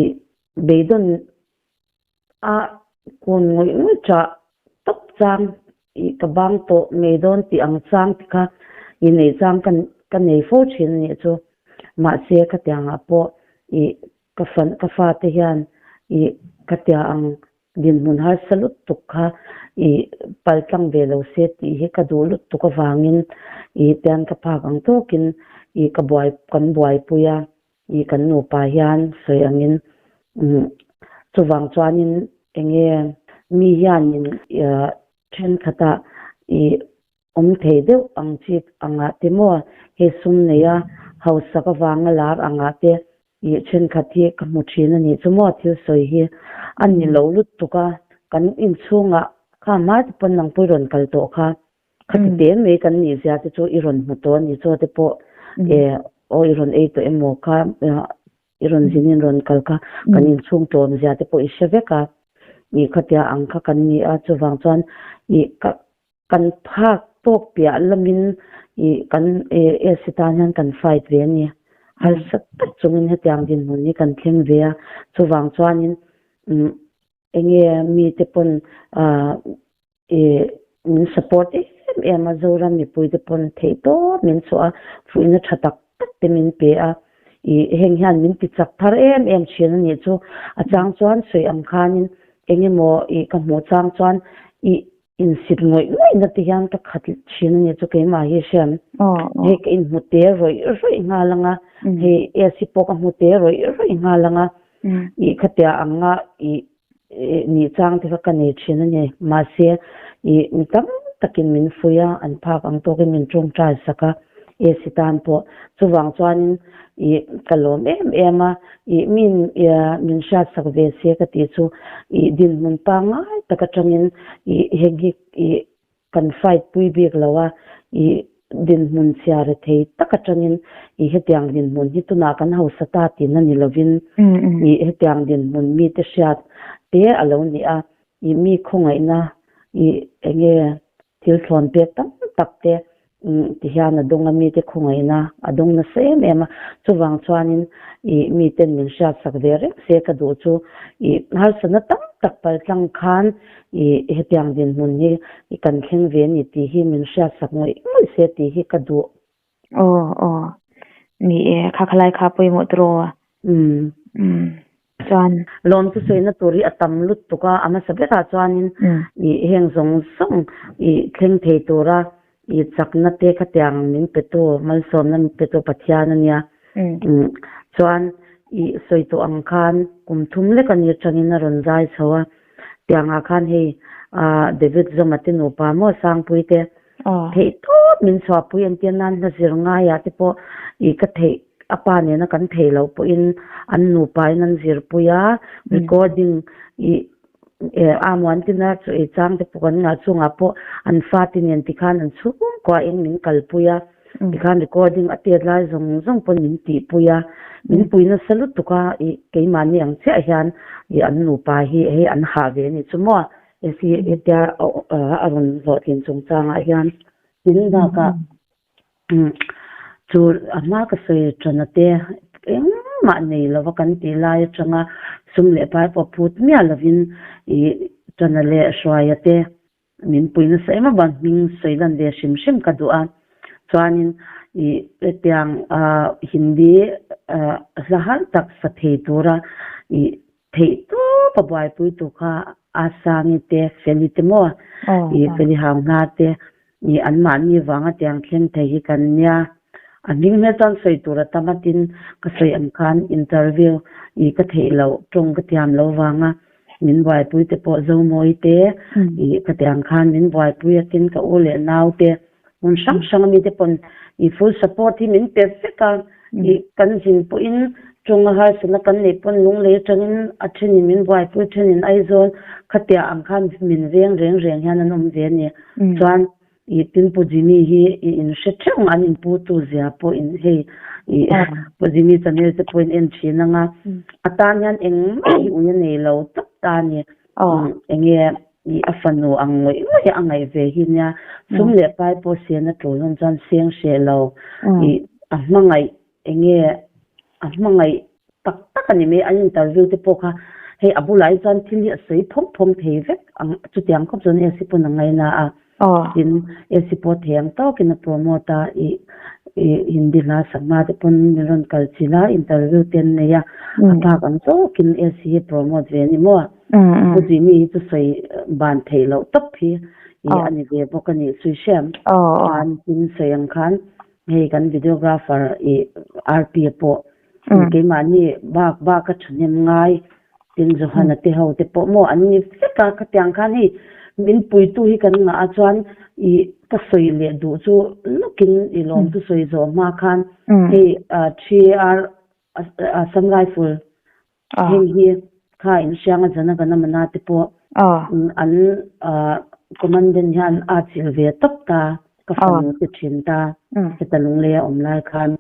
beidawn A kun ngawih ngawih ṭah tawp chang i ka bang tawh ngei dawn tih ang chang te kha i nei chang ka ka nei fo ṭhin a nih chu. Mahse khatiangah pawh i ka fa ka fate hian i khatia ang dinhmun harsa lutuk kha i paltlang ve lo se tih hi ka duh lutuk avangin i tian ka phak ang tawkin i ka buai kan buaipui a. I kan nupa hian sawi angin chuvang chuanin enge mi hianin thenkhatah i awm thei deuh ang chi angah te maw hei sum neia hausak avanga lar angah te i thenkhat hi ka hmu thin a nih chu maw thil sawi hi a ni lo lutuk a kan inchhungah kha hma te pawn nangpui rawn kal tawh kha. Khati te mai kan nih zia te chu i rawn hmu tawh a ni chaw te pawh e aw i rawn ei tawh emaw kha I rawn zin in rawn kal kha kan inchhung tlawm zia te pawh i hre vek a, i khatia ang kha kan ni a, chuvang chuan i ka kan phak tawk piah lamin i kan AC tan hian kan fight ve a ni. Harsa tak chungin hetiang dinhmun hi kan thleng ve a, chuvang chuanin umm Enge mite pawn min support em em a, Zoram mipuite pawn theih tawp min chhuah a, fuihna tha tak tak te min pe a, ih heng hian min ti chak thar em em thin a nih chu. A chang chuan sawi ang khanin eng emaw ih ka hmuh chang chuan ih insit ngawih ngawih na te hian ka khat thin a nih chu keimah hi hriam. Hei ka inhmu te rawih rawih nghal ang a, hei AC pawh ka hmu te rawih rawih nghal ang a, Ih khatia anga ih nih chang te kha ka nei thin a ni. Mahse ih mi tam takin min fuih a, an phak ang tawkin min tawngtai sak a, AC tan pawh. Chuvang chuanin ih ka lawm em em a, ih min min hriatsak ve se ka tih chu ih dinhmun pangngai tak atangin ih heng hi ih Kan fight pui bik lo a, i dinhmun chhia re thei tak atangin i hetiang dinhmun hi tunah kan hausa ta tihna ni lovin i hetiang dinhmun mite hriat te a lo ni a, i mi khawngaihna i enge thil thlawn pek tam tak te ti hian a dawng a, mite khawngaihna a dawng nasa em em a, chuvang chuanin i miten min hriatsak ve reng se ka duh chu i harsatna tam tak paltlang khan I hetiang dinhmun hi i kan thleng ve a ni tih hi min hriatsak ngawih ngawih se tih hi ka duh. Aw aw ni e, kha khalai kha pawimawh tawh a. Umm. Umm chuan. Lawm chu sawina tur hi a tam lutuk a, a hmasa berah chuanin i heng zawng zawng i thleng thei tura i chakna te khatiang min petu, malsawmna min petu Pathian a nia. Umm chuan i sawi tawh ang khan kum thum lek a ni atangin a rawn zai chho a. Tiangah khan hei David Zoma te nupa maw Sangpui te theih tawp min chhuahpui an tia nan hla zir ngaiah te pawh ih ka theih a pa nena kan theih loh pawhin an nupa in an zirpui a recording ih Amuan tina chu ei chang te pawh kan ngah chungah pawh an fate nen tikhan an chhungkuain min kalpui a. Tikhan recording a tet lai zawng zawng pawn min tihpui a, min pui nasa lutuk a, ih keimahni ang chiah hian ih an nupa hi hei an hah ve a nih chu maw, hei hetia a rawn hlawhtlin chungchangah hian tin bakah chu a hma ka sawi tana te engmah nei lova kan tih lai atanga sum leh pai pawh phut miah lovin ih tana leh hruaia te Min pui nasa em avang hming sawi lan ve hrim hrim ka duh a, chuanin ih hetiang Hindi hla har tak sa thei tura ih theih tawp a buaipui tu kha Asangi te Feli te maw ih Feli hau hna te ih anmahni vanga tiang thleng thei hi kan nia. A hming hmel chuan sawi tur a tam a tin ka sawi ang khan interview ih ka theih loh tawng ka thiam lo vanga Min buaipui te pawh Zomawi te ih ka ti ang khan min buaipui a tin ka u leh nau te hmun hrang hrang ami te pawn ih full support hi min pe vek a ih kan zin pawhin tawng a harsatna kan neih pawn lunglei atangin a thenin min buaipui thenin Aizawl khatia ang khan min veng reng reng hian an awm ve a ni chuan Ih tin Pu Jimmy hi i in hre theuh ang an in pu tu zia pawh in hei ih Pu Jimmy channel te pawh in en thin ang a a tan hian engmah hi ui a nei lo tawp ta a ni enge ih a fanu ang ngawih ngawih a ngaih ve hi nia sum leh pai pawh sen a tul dawn chuan seng hreh lo ih a hmangaih Enge a hmangaih tak tak a ni mai, an interview te pawh kha hei a bulah hi chuan thil hi a sawi phawng phawng thei vek ang chutiang khawp chuan AC pawn a ngaina a, tin AC pawh thei ang tawkin a promote a, ih ih Hindi hla sakna te pawn min rawn kal chilh a, interview te an nei a, a phak ang tawkin AC hi promote ve a ni maw? Pu Jimmy hi chu sawi ban theih loh tawp hi ih a ni ve bawk a nih Suihrem khan tin sawi ang khan. Hei kan videographer i RP a pawh keimahni bak bak a thahnem ngai tin Johana te ho te pawh maw an ni vek a khatiang khan hei min puitu hi kan ngah a chuan i ka sawi leh duh chu lawkin i lawm chu sawi zawh hma khan hei 3R Assam Rifle Heng hi kha inhrianga Jana Gana Mana te pawh an commandant hian a chilh ve tawp ta, ka fanu te thin ta, heta Lungleia awm lai khan.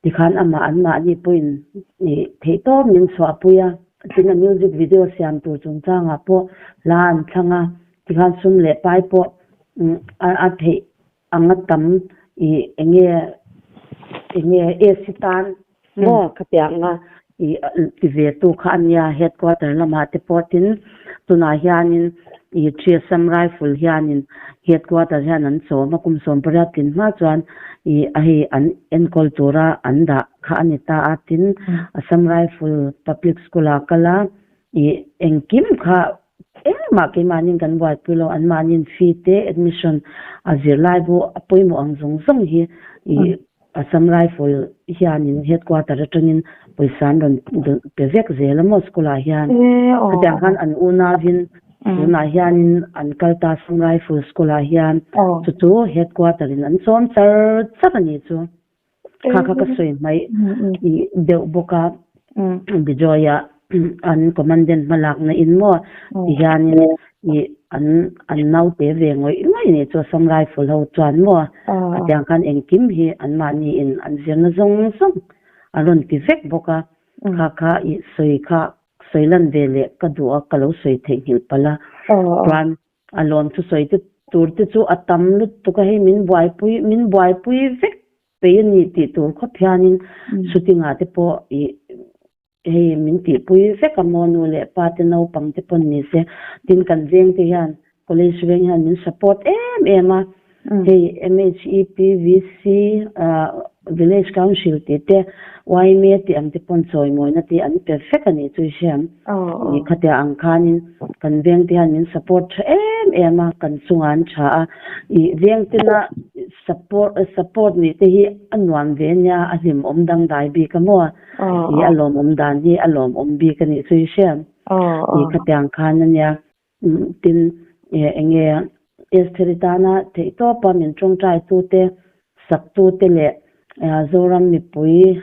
Tikhan amah anmahni pawhin ih theihtawp min chhuahpui a, tin a music video siam tur chungchangah pawh hla an thlang a, tikhan sum leh pai pawh a theih anga tam ih eng nge eng nge AC tan maw khatianga ih ti ve tu kha a nia headquarter lamah te pawh tin tunah hianin ih Assam Rifle hianin headquarter hian an chawm a kum 18 tlin hma chuan ih a hei an enkawl tura an dah kha a ni ta a tin Assam Rifle Public School ah kal a ih engkim kha engmah keimahniin kan buaipui lo anmahniin fee te admission a zirlai bu a pawimawh ang zawng zawng hi ih Assam Rifle hianin headquarter atangin pawisa an rawn pe vek zel a maw school ah hian khatiang khan an unauin tunah hianin an kal ta Assam Rifle school ah hian chu chu headquarter in an chawm char char a nih chu. Kha kha ka sawi hmaih ih deuh bawk a, Bijoy-a an commandant hmalakna in maw ti hianin ih an an naute ve ngawih ngawih nih chu Assam Rifle ho chuan maw khatiang khan engkim hi anmahni in an zirna zawng zawng a rawn ti vek bawk a, kha kha ih sawi kha sawi lan ve leh ka duh a ka lo sawi theihnghilh palh a, chuan A lawm chu sawi te tur te chu a tam lutuk a, hei min buaipui min buaipui vek peih a ni tih tur khawp hianin shooting ah te pawh ih hei min tihpui vek a maw nu leh pa te naupang te pawn ni se tin kan veng te hian college veng hian min support em em a hei MHEP VC ah village council tih te yma tih ang te pawn chawimawina te an pe vek a nih chu i hriam ih khatia ang khanin kan veng te hian min support tha em em a kan chungah an tha a ih veng tena support support nih te hi a nuam ve ania a hlimawm dangdai bik a maw ih a lawmawm dan hi a lawmawm bik a nih chu i hriam ih khatia ang khan ania. Tin, eng nge Estheri tana theihtawpa min tawngtaitute, saktute leh Zoram mipui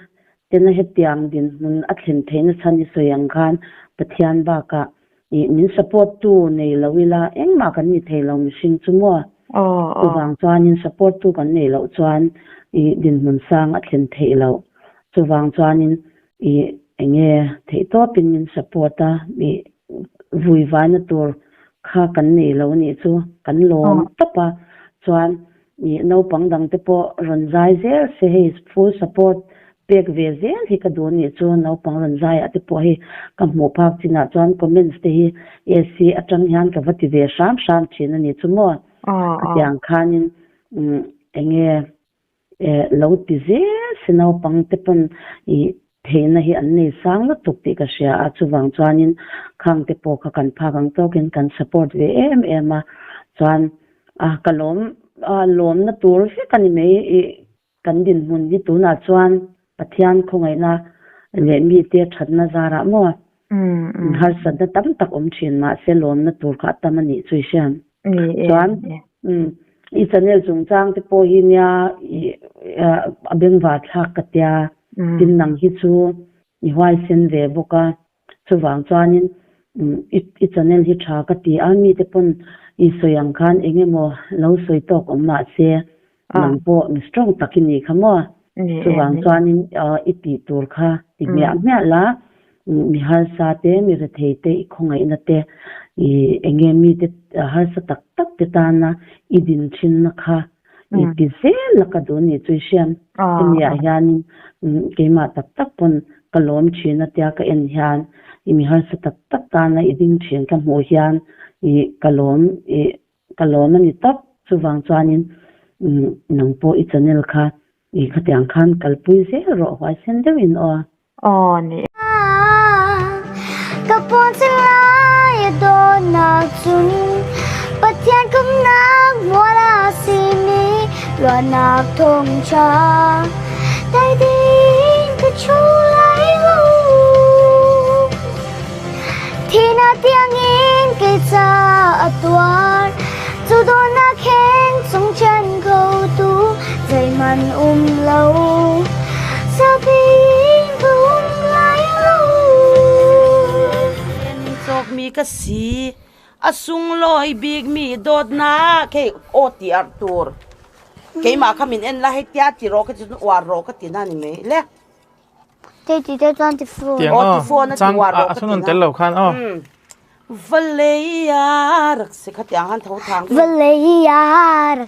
tena hetiang dinhmun a thlen theihna chhan i sawi ang khan Pathian bakah min support tu nei lo ila engmah kan ni thei lo mihring chu maw? Chuvang chuanin support tu kan nei loh chuan dinhmun sang a thlen theih loh. Chuvang chuanin eng nge theihtawpin min support a, vui vaina tur kha kan nei lo anih chu kan lawm tawp a, chuan ih naupang dang te pawh rawn zai zel se hei full support pek ve zel hi ka duh anih chu naupang rawn zai ah te pawh hei ka hmuh phak chinah chuan comments te hi AC atang hian ka va ti ve hram hram thin anih chu maw khatiang khanin eng nge Lo ti zel si naupang te pawn ih theihna hi an nei sang lutuk tih ka hria a, chuvang chuanin khang te pawh kha kan phak ang tawkin kan support ve em em a, chuan a ka lawm a lawmna tur vek a ni mai ih kan dinhmun hi tunah chuan Pathian khawngaihna leh mite thatna zarah maw harsatna tam tak awm thin mahse lawmna tur kha a tam a nih chu i hriam. Chuan i channel chungchang te pawh hi nia i a bengvar thlak ka tia tin nang hi chu i huaisen ve bawk a chuvang chuanin i channel hi tha ka ti a mite pawn i sawi ang khan eng emaw lo sawi tawk awm mahse nang pawh mi strong tak i nih kha maw chuvang chuanin i tih tur kha ti hmiah hmiah la Mi harsa te, mi rethei te, i khawngaihna te, i enge mite harsa tak tak te tana i din thinna kha i ti zel a ka duh ni chu i hriam. Hemi ah hianin keimah tak tak pawn ka lawm thin a tia ka en hian i mi harsa tak tak tana i ding thin ka hmuh hian i ka lawm i ka lawm a ni tawp. Chuvang chuanin nang pawh i channel kha i khatiang khan kalpui zel rawh huaisen deuhin aw. Aw ni. Ka pawn cheng lai a dawtnak cun Pathian kumnak mual a simi ruahnak thawngṭha dai tein ka ṭhu lai lo. Thihnak tiangin kei ca a tuar, cu dawtnak khen chung ṭhen khotu zeihmanh um lo. Zapi in ka um lai lo. Cawkmi ka si, a sunglawi bikmi dawtnak hei aw ti ar tur. Keimah kha min en la hei tia ti rawh ka ti chuan uar rawh ka ti na ni mai le. Te ti te chuan ti phone. Tiang Aw aw ti phone a ti chang uar a rawh ka ti thunun na. tel lo khan aw. Umm Valeia rak si kha tiang han tho thang. Valeia rak.